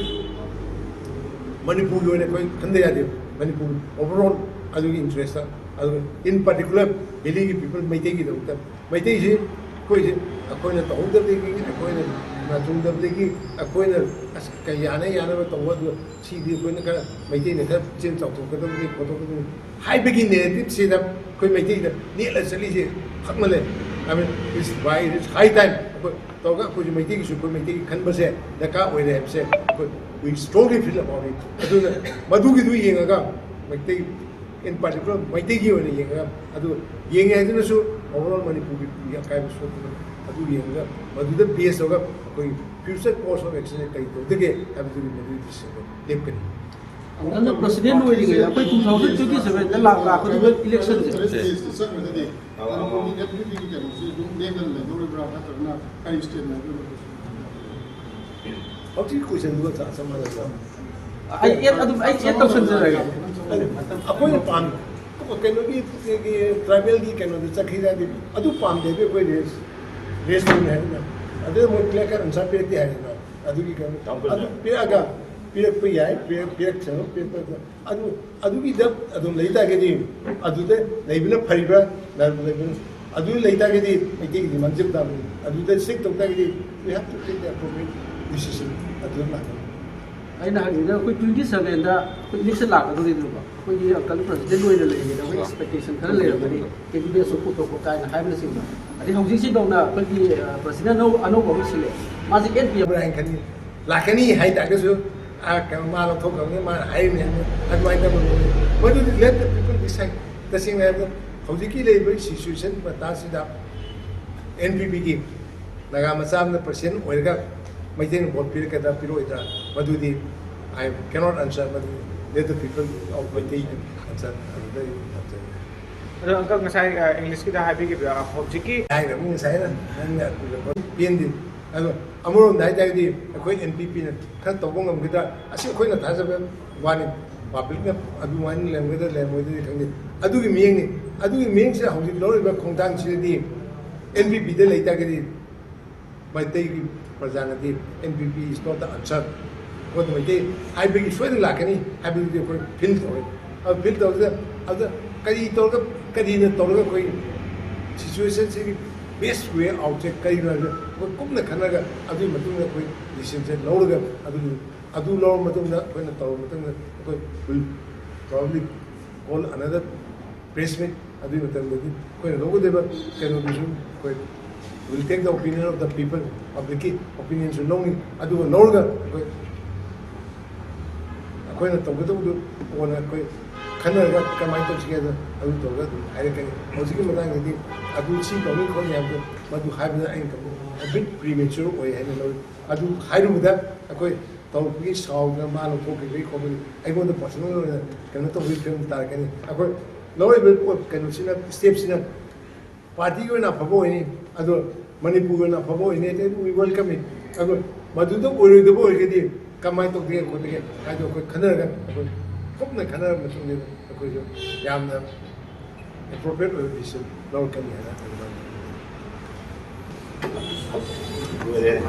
ꯃꯅꯤꯄꯨꯔꯒꯤ ꯑꯣꯏꯅ ꯑꯩꯈꯣꯏ ꯈꯟꯗ ꯌꯥꯗꯦ꯫ ꯃꯅꯤꯄꯨꯔ ꯑꯣꯚꯔꯑꯣꯜ ꯑꯗꯨꯒꯤ ꯏꯟꯇꯔꯦꯁꯇ ꯑꯗꯨꯒ in particular ꯚꯦꯂꯤꯒꯤ ꯄꯤꯄꯜ ꯃꯩꯇꯩꯒꯤꯗꯃꯛꯇ ꯃꯩꯇꯩꯁꯤ ꯑꯩꯈꯣꯏꯁꯦ ꯑꯩꯈꯣꯏꯅ ꯇꯧꯍꯧꯗꯕꯗꯒꯤ ꯑꯩꯈꯣꯏꯅ ꯅꯥꯊꯨꯡꯗꯕꯗꯒꯤ ꯑꯩꯈꯣꯏꯅ ꯑꯁ ꯀ- ꯌꯥꯅ ꯌꯥꯅꯕ ꯇꯧꯕ ꯑꯗꯨ ꯁꯤꯗꯤ ꯑꯩꯈꯣꯏꯅ ꯈꯔ ꯃꯩꯇꯩꯅ ꯈꯔ ꯄꯨꯛꯆꯦꯜ ꯆꯥꯎꯊꯣꯛꯀꯗꯕꯅꯤ ꯈꯣꯠꯇꯣꯛꯀꯗꯕꯅꯤ ꯍꯥꯏꯕꯒꯤ ꯅꯦꯔꯦꯇꯤꯞꯁꯤꯗ ꯑꯩꯈꯣꯏ ꯃꯩꯇꯩꯗ ꯅꯦꯠꯂ ꯆꯠꯂꯤꯁꯦ ꯈꯛꯅ ꯂꯩ꯫ I mean, it's why it's high time ꯑꯩꯈꯣꯏ ꯇꯧꯔꯒ ꯑꯩꯈꯣꯏꯁꯨ ꯃꯩꯇꯩꯒꯤꯁꯨ ꯑꯩꯈꯣꯏ ꯃꯩꯇꯩꯒꯤ ꯈꯟꯕꯁꯦ ꯗꯔꯀꯥꯔ ꯑꯣꯏꯔꯦ ꯍꯥꯏꯕꯁꯦ ꯑꯩꯈꯣꯏ we strongly feel about it꯫ ꯑꯗꯨꯅ ꯃꯗꯨꯒꯤꯗꯨ ꯌꯦꯡꯉꯒ ꯃꯩꯇꯩ in particular ꯃꯩꯇꯩꯒꯤ ꯑꯣꯏꯅ ꯌꯦꯡꯉꯒ ꯑꯗꯨ ꯌꯦꯡꯉꯦ ꯍꯥꯏꯗꯨꯅꯁꯨ overall ꯃꯅꯤꯄꯨꯔꯒꯤ ꯑꯀꯥꯏꯕ ꯁꯣꯛꯇꯅ ꯑꯗꯨ ꯌꯦꯡꯉꯒ ꯃꯗꯨꯗ ꯕꯦꯁ ꯇꯧꯔꯒ ꯑꯩꯈꯣꯏ future course of action ꯀꯔꯤ ꯇꯧꯗꯒꯦ ꯍꯥꯏꯕꯗꯨꯒꯤ ꯃꯗꯨꯒꯤ ꯗꯤꯁꯤꯖꯟꯗꯣ ꯂꯦꯞꯀꯅꯤ꯫ ꯅꯪꯅ ꯄ꯭ꯔꯁꯤꯗꯦꯟ ꯑꯣꯏꯔꯤꯉꯩꯗ ꯑꯩꯈꯣꯏ two thousand twenty sevenꯗ ꯂꯥꯛ ꯂꯥꯛꯀꯗꯧꯕ ꯏꯂꯦꯛꯁꯟꯁꯦ ꯆꯪꯕꯗꯗꯤ ꯃꯅꯤꯄꯨꯔꯒꯤ ꯑꯦꯐ ꯌꯨ ꯗꯤꯒꯤ ꯀꯩꯅꯣꯁꯤ ꯑꯗꯨꯝ ꯂꯦꯡꯗꯅ ꯂꯩꯗꯧꯔꯤꯕ꯭ꯔꯥ ꯅꯠꯇ꯭ꯔꯒꯅ ꯀꯔꯤ ꯁ꯭ꯇꯦꯞ ꯂꯧꯗꯣꯏꯅꯣ? ꯍꯧꯖꯤꯛ ꯀꯣꯏꯁꯟꯗꯨꯒ ꯆꯞ ꯆꯞ ꯃꯥꯟꯅꯗ꯭ꯔꯣ? ꯑꯩ ꯑꯦꯗ ꯑꯗꯨꯝ ꯑꯩ ꯑꯦꯗ ꯇꯧꯁꯟꯖꯔꯒꯦ꯫ ꯑꯩꯈꯣꯏꯅ ꯄꯥꯝ ꯀꯩꯅꯣꯒꯤ ꯇ꯭ꯔꯥꯏꯕꯦꯜꯒꯤ ꯀꯩꯅꯣꯗ ꯆꯠꯈꯤꯗ ꯑꯗꯨ ꯄꯥꯝꯗꯦꯕ ꯑꯩꯈꯣꯏꯗꯤ꯫ ꯔꯦꯁ ꯇꯧꯅꯤ ꯍꯥꯏꯗꯅ, ꯑꯗꯨꯗ ꯃꯣꯏ ꯀ꯭ꯂꯤꯌꯥꯔ ꯀꯠ ꯑꯟꯁꯥꯔ ꯄꯤꯔꯛꯇꯦ ꯍꯥꯏꯗꯅ, ꯑꯗꯨꯒꯤ ꯀꯩꯅꯣ, ꯑꯗꯨ ꯄꯤꯔꯛꯑꯒ, ꯄꯤꯔꯛꯄ ꯌꯥꯏ, ꯄꯤꯔꯛ-, ꯄꯤꯔꯛꯁꯅꯨ, ꯄꯤꯔꯛꯄ ꯑꯗꯨ, ꯑꯗꯨꯒꯤꯗ ꯑꯗꯨꯝ ꯂꯩꯇꯥꯔꯒꯗꯤ, ꯑꯗꯨꯗ ꯂꯩꯕꯅ ꯐꯔꯤꯕ꯭ꯔꯥ, ꯂꯩꯕꯅ, ꯑꯗꯨ ꯂꯩꯇꯥꯔꯒꯗꯤ ꯃꯩꯇꯩꯒꯤꯗꯤ ꯃꯥꯡꯖꯕ ꯇꯥꯕꯅꯤ꯫ ꯑꯗꯨꯗ ꯁ꯭ꯇꯤꯛ ꯇꯧ ꯇꯥꯔꯒꯗꯤ, we have to take the appropriate decision ꯑꯗꯨ ꯂꯥꯛꯀꯅꯤ꯫ ꯑꯩꯅ ꯍꯪꯉꯤꯗ, ꯑꯩꯈꯣꯏ ꯇ꯭ꯋꯦꯟꯇꯤ ꯁꯚꯦꯟꯗ ꯑꯩꯈꯣꯏ ꯏꯂꯦꯛꯁꯟ ꯂꯥꯛꯀꯗꯧꯔꯤꯅꯦꯕꯀꯣ, ꯑꯩꯈꯣꯏꯒꯤ ꯑꯪꯀꯜ ꯄ꯭ꯔꯁꯤꯗꯦꯟ ꯑꯣꯏꯅ ꯂꯩꯔꯤꯉꯩꯗ ꯑꯩꯈꯣꯏ ꯑꯦꯛꯁꯄꯦꯛꯇꯦꯁꯟ ꯈꯔ ꯂꯩꯔꯝꯒꯅꯤ, ꯀꯦꯟꯗꯤꯗꯦꯠꯁꯨ ꯄꯨꯊꯣꯛꯄ ꯀꯥꯏꯅ ꯍꯥꯏꯕꯅꯆꯤꯡꯕ꯫ ꯑꯗꯩ ꯍꯧꯖꯤꯛꯁꯤꯐꯥꯎꯅ ꯑꯩꯈꯣꯏꯒꯤ, ꯑ, ꯄ꯭ꯔꯁꯤꯗꯦꯟ ꯑꯅꯧ-, ꯑꯅꯧꯕ ꯑꯃ ꯁꯤꯜꯂꯦ, ꯃꯥꯁꯦ ꯑꯦꯟ ꯄꯤ ꯑꯦꯐ ꯍꯥꯏꯅ ꯈꯟꯅꯤ꯫ ꯂꯥꯛꯀꯅꯤ ꯍꯥꯏ ꯇꯥꯔꯒꯁꯨ, ꯑꯥ, ꯀꯩꯅꯣ, ꯃꯥ ꯂꯧꯊꯣꯛꯈ꯭ꯔꯕꯅꯤ, ꯃꯥꯅ ꯍꯥꯏꯔꯤꯕꯅꯤ ꯍꯥꯏꯕꯅꯤ, ꯑꯗꯨꯃꯥꯏꯅ ꯇꯧꯕ ꯂꯣꯏꯔꯦ꯫ ꯃꯗꯨꯗꯤ let the people decide꯫ ꯇꯁꯦꯡꯅ ꯍꯥꯏꯔꯕꯗ, ꯍꯧꯖꯤꯛꯀꯤ ꯂꯩꯔꯤꯕ ꯁꯤꯆꯨꯋꯦꯁꯟ ꯃꯇꯥꯡꯁꯤꯗ ꯑꯦꯟ ꯄꯤ ꯄꯤꯒꯤ ꯅꯥꯒꯥ ꯃꯆꯥ ꯑꯃꯅ ꯄ꯭ꯔꯁꯤꯗꯦꯟ ꯑꯣꯏꯔꯒ ꯃꯩꯇꯩꯅ ꯚꯣꯠ ꯄꯤꯔꯛꯀꯗ꯭ꯔꯥ ꯄꯤꯔꯛꯑꯣꯏꯗ꯭ꯔꯥ, ꯃꯗꯨꯗꯤ I cannot answer꯫ ꯃꯗꯨꯗꯤ let the people of Meitei answer꯫ ꯑꯗꯨꯗ ꯑꯩ ꯊꯝꯖꯔꯒꯦ꯫ ꯑꯗꯣ ꯑꯪꯀꯜ, ꯉꯁꯥꯏ, ꯑ, ꯏꯪꯂꯤꯁꯀꯤꯗ ꯍꯥꯏꯕꯤꯈꯤꯕꯗ, ꯑ, ꯍꯧꯖꯤꯛꯀꯤ ꯍꯥꯏꯈ꯭ꯔꯕꯅꯤ ꯉꯁꯥꯏꯅ, ꯅꯪꯅ ꯄꯦꯟꯗꯦ꯫ ꯑꯗꯣ ꯑꯃꯔꯣꯝꯗ ꯍꯥꯏ ꯇꯥꯔꯒꯗꯤ ꯑꯩꯈꯣꯏ ꯑꯦꯟ ꯄꯤ ꯄꯤꯅ ꯈꯔ ꯇꯧꯕ ꯉꯝꯒꯗ꯭ꯔꯥ, ꯑꯁꯤ ꯑꯩꯈꯣꯏꯅ ꯊꯥꯖꯕ ꯋꯥꯅꯤ꯫ ꯄꯕ꯭ꯂꯤꯛꯅ ꯑꯗꯨꯃꯥꯏꯅ ꯂꯩꯔꯝꯒꯗ꯭ꯔꯥ ꯂꯩꯔꯝꯃꯣꯏꯗ꯭ꯔꯗꯤ ꯈꯪꯗꯦ꯫ ꯑꯗꯨꯒꯤ ꯃꯤꯠꯌꯦꯡꯅꯤ꯫ ꯑꯗꯨꯒꯤ ꯃꯤꯠꯌꯦꯡꯁꯤꯗ ꯍꯧꯖꯤꯛ ꯂꯧꯔꯤꯕ ꯈꯣꯡꯊꯥꯡꯁꯤꯗꯗꯤ ꯑꯦꯟ ꯄꯤ ꯄꯤꯗ ꯂꯩ ꯇꯥꯔꯒꯗꯤ ꯃꯩꯇꯩꯒꯤ ꯄ꯭ꯔꯖꯥꯅꯗꯤ N P P is not the answer꯫ ꯑꯩꯈꯣꯏ ꯃꯩꯇꯩ ꯍꯥꯏꯕꯒꯤ ꯁꯣꯏꯗꯅ ꯂꯥꯛꯀꯅꯤ ꯍꯥꯏꯕꯗꯨꯗꯤ ꯑꯩꯈꯣꯏ ꯐꯤꯜ ꯇꯧꯔꯦ꯫ ꯑꯗꯨ ꯐꯤꯜ ꯇꯧꯔꯒ ꯑꯗꯨꯗ ꯀꯔꯤ ꯇꯧꯔꯒ, ꯀꯔꯤꯅ ꯇꯧꯔꯒ ꯑꯩꯈꯣꯏ ꯁꯤꯆꯨꯋꯦꯁꯟꯁꯤꯒꯤ best way outꯁꯦ ꯀꯔꯤꯅꯣ ꯍꯥꯏꯕꯗ ꯑꯩꯈꯣꯏ ꯀꯨꯞꯅ ꯈꯟꯅꯔꯒ ꯑꯗꯨꯒꯤ ꯃꯇꯨꯡꯗ ꯑꯩꯈꯣꯏ ꯗꯤꯁꯤꯖꯟꯁꯦ ꯂꯧꯔꯒ ꯑꯗꯨꯒꯤ, ꯑꯗꯨ ꯂꯧꯔ ꯃꯇꯨꯡꯗ ꯑꯩꯈꯣꯏꯅ ꯇꯧꯔ ꯃꯇꯨꯡꯗ ꯑꯩꯈꯣꯏ will probably call another press meet꯫ ꯑꯗꯨꯒꯤ ꯃꯇꯝꯗꯗꯤ ꯑꯩꯈꯣꯏꯅ ꯂꯧꯒꯗꯣꯏꯕ ꯀꯩꯅꯣꯗꯨꯁꯨ ꯑꯩꯈꯣꯏ will take the opinion of the people, ꯄꯕ꯭ꯂꯤꯛꯀꯤ ꯑꯣꯄꯤꯅꯤꯌꯟꯁꯨ ꯂꯧꯅꯤ꯫ ꯑꯗꯨꯒ ꯂꯧꯔꯒ ꯑꯩꯈꯣꯏ, ꯑꯩꯈꯣꯏꯅ ꯇꯧꯒꯗꯧꯕꯗꯨ ꯀꯣꯟꯅ ꯑꯩꯈꯣꯏ ꯈꯟꯅꯔꯒ ꯀꯃꯥꯏꯅ ꯇꯧꯁꯤꯒꯦ ꯍꯥꯏꯗꯣ ꯑꯗꯨ ꯇꯧꯔꯒ ꯑꯗꯨꯝ ꯍꯥꯏꯔꯛꯀꯅꯤ꯫ ꯍꯧꯖꯤꯛꯀꯤ ꯃꯇꯥꯡꯗꯗꯤ ꯑꯗꯨ ꯁꯤ ꯇꯧꯅꯤ ꯈꯣꯠꯅꯤ ꯍꯥꯏꯕꯗꯣ ꯃꯗꯨ ꯍꯥꯏꯕꯗ ꯑꯩꯅ a bit premature ꯑꯣꯏ ꯍꯥꯏꯅ ꯂꯧꯏ꯫ ꯑꯗꯨ ꯍꯥꯏꯔꯨꯕꯗ ꯑꯩꯈꯣꯏ ꯇꯧꯔꯛꯄꯒꯤ ꯁꯥꯎꯗꯅ ꯃꯥ ꯂꯧꯊꯣꯛꯈꯤꯕꯒꯤ ꯈꯣꯠꯄꯒꯤ ꯑꯩꯉꯣꯟꯗ personal ꯑꯣꯏꯅ ꯀꯩꯅꯣ ꯇꯧꯕꯒꯤ ꯐꯤꯕꯝ ꯇꯥꯔꯛꯀꯅꯤ꯫ ꯑꯩꯈꯣꯏ ꯂꯧꯔꯤꯕ ꯄꯣꯠ ꯀꯩꯅꯣꯁꯤꯅ, ꯁ꯭ꯇꯦꯞꯁꯤꯅ ꯄꯥꯔꯇꯤꯒꯤ ꯑꯣꯏꯅ ꯑꯐꯕ ꯑꯣꯏꯅꯤ, ꯑꯗꯣ ꯃꯅꯤꯄꯨꯔꯒꯤ ꯑꯣꯏꯅ ꯑꯐꯕ ꯑꯣꯏꯅꯤ, ꯑꯗꯩ we welcome it꯫ ꯑꯗꯣ ꯃꯗꯨꯗ ꯑꯣꯏꯔꯣꯏꯗꯕ ꯑꯣꯏꯔꯒꯗꯤ ꯀꯃꯥꯏꯅ ꯇꯧꯗꯒꯦ ꯈꯣꯠꯇꯒꯦ ꯍꯥꯏꯗꯣ ꯑꯩꯈꯣꯏ ꯈꯟꯅꯔꯒ, ꯑꯩꯈꯣꯏ ꯀꯨꯞꯅ ꯈꯟꯅꯔꯕ ꯃꯇꯨꯡꯗ ꯑꯩꯈꯣꯏꯁꯨ ꯌꯥꯝꯅ appropriate ꯑꯣꯏꯕ decision ꯂꯧꯔꯛꯀꯅꯤ ꯍꯥꯏꯅ ꯑꯩꯈꯣꯏ ꯂꯣꯏꯔꯦ꯫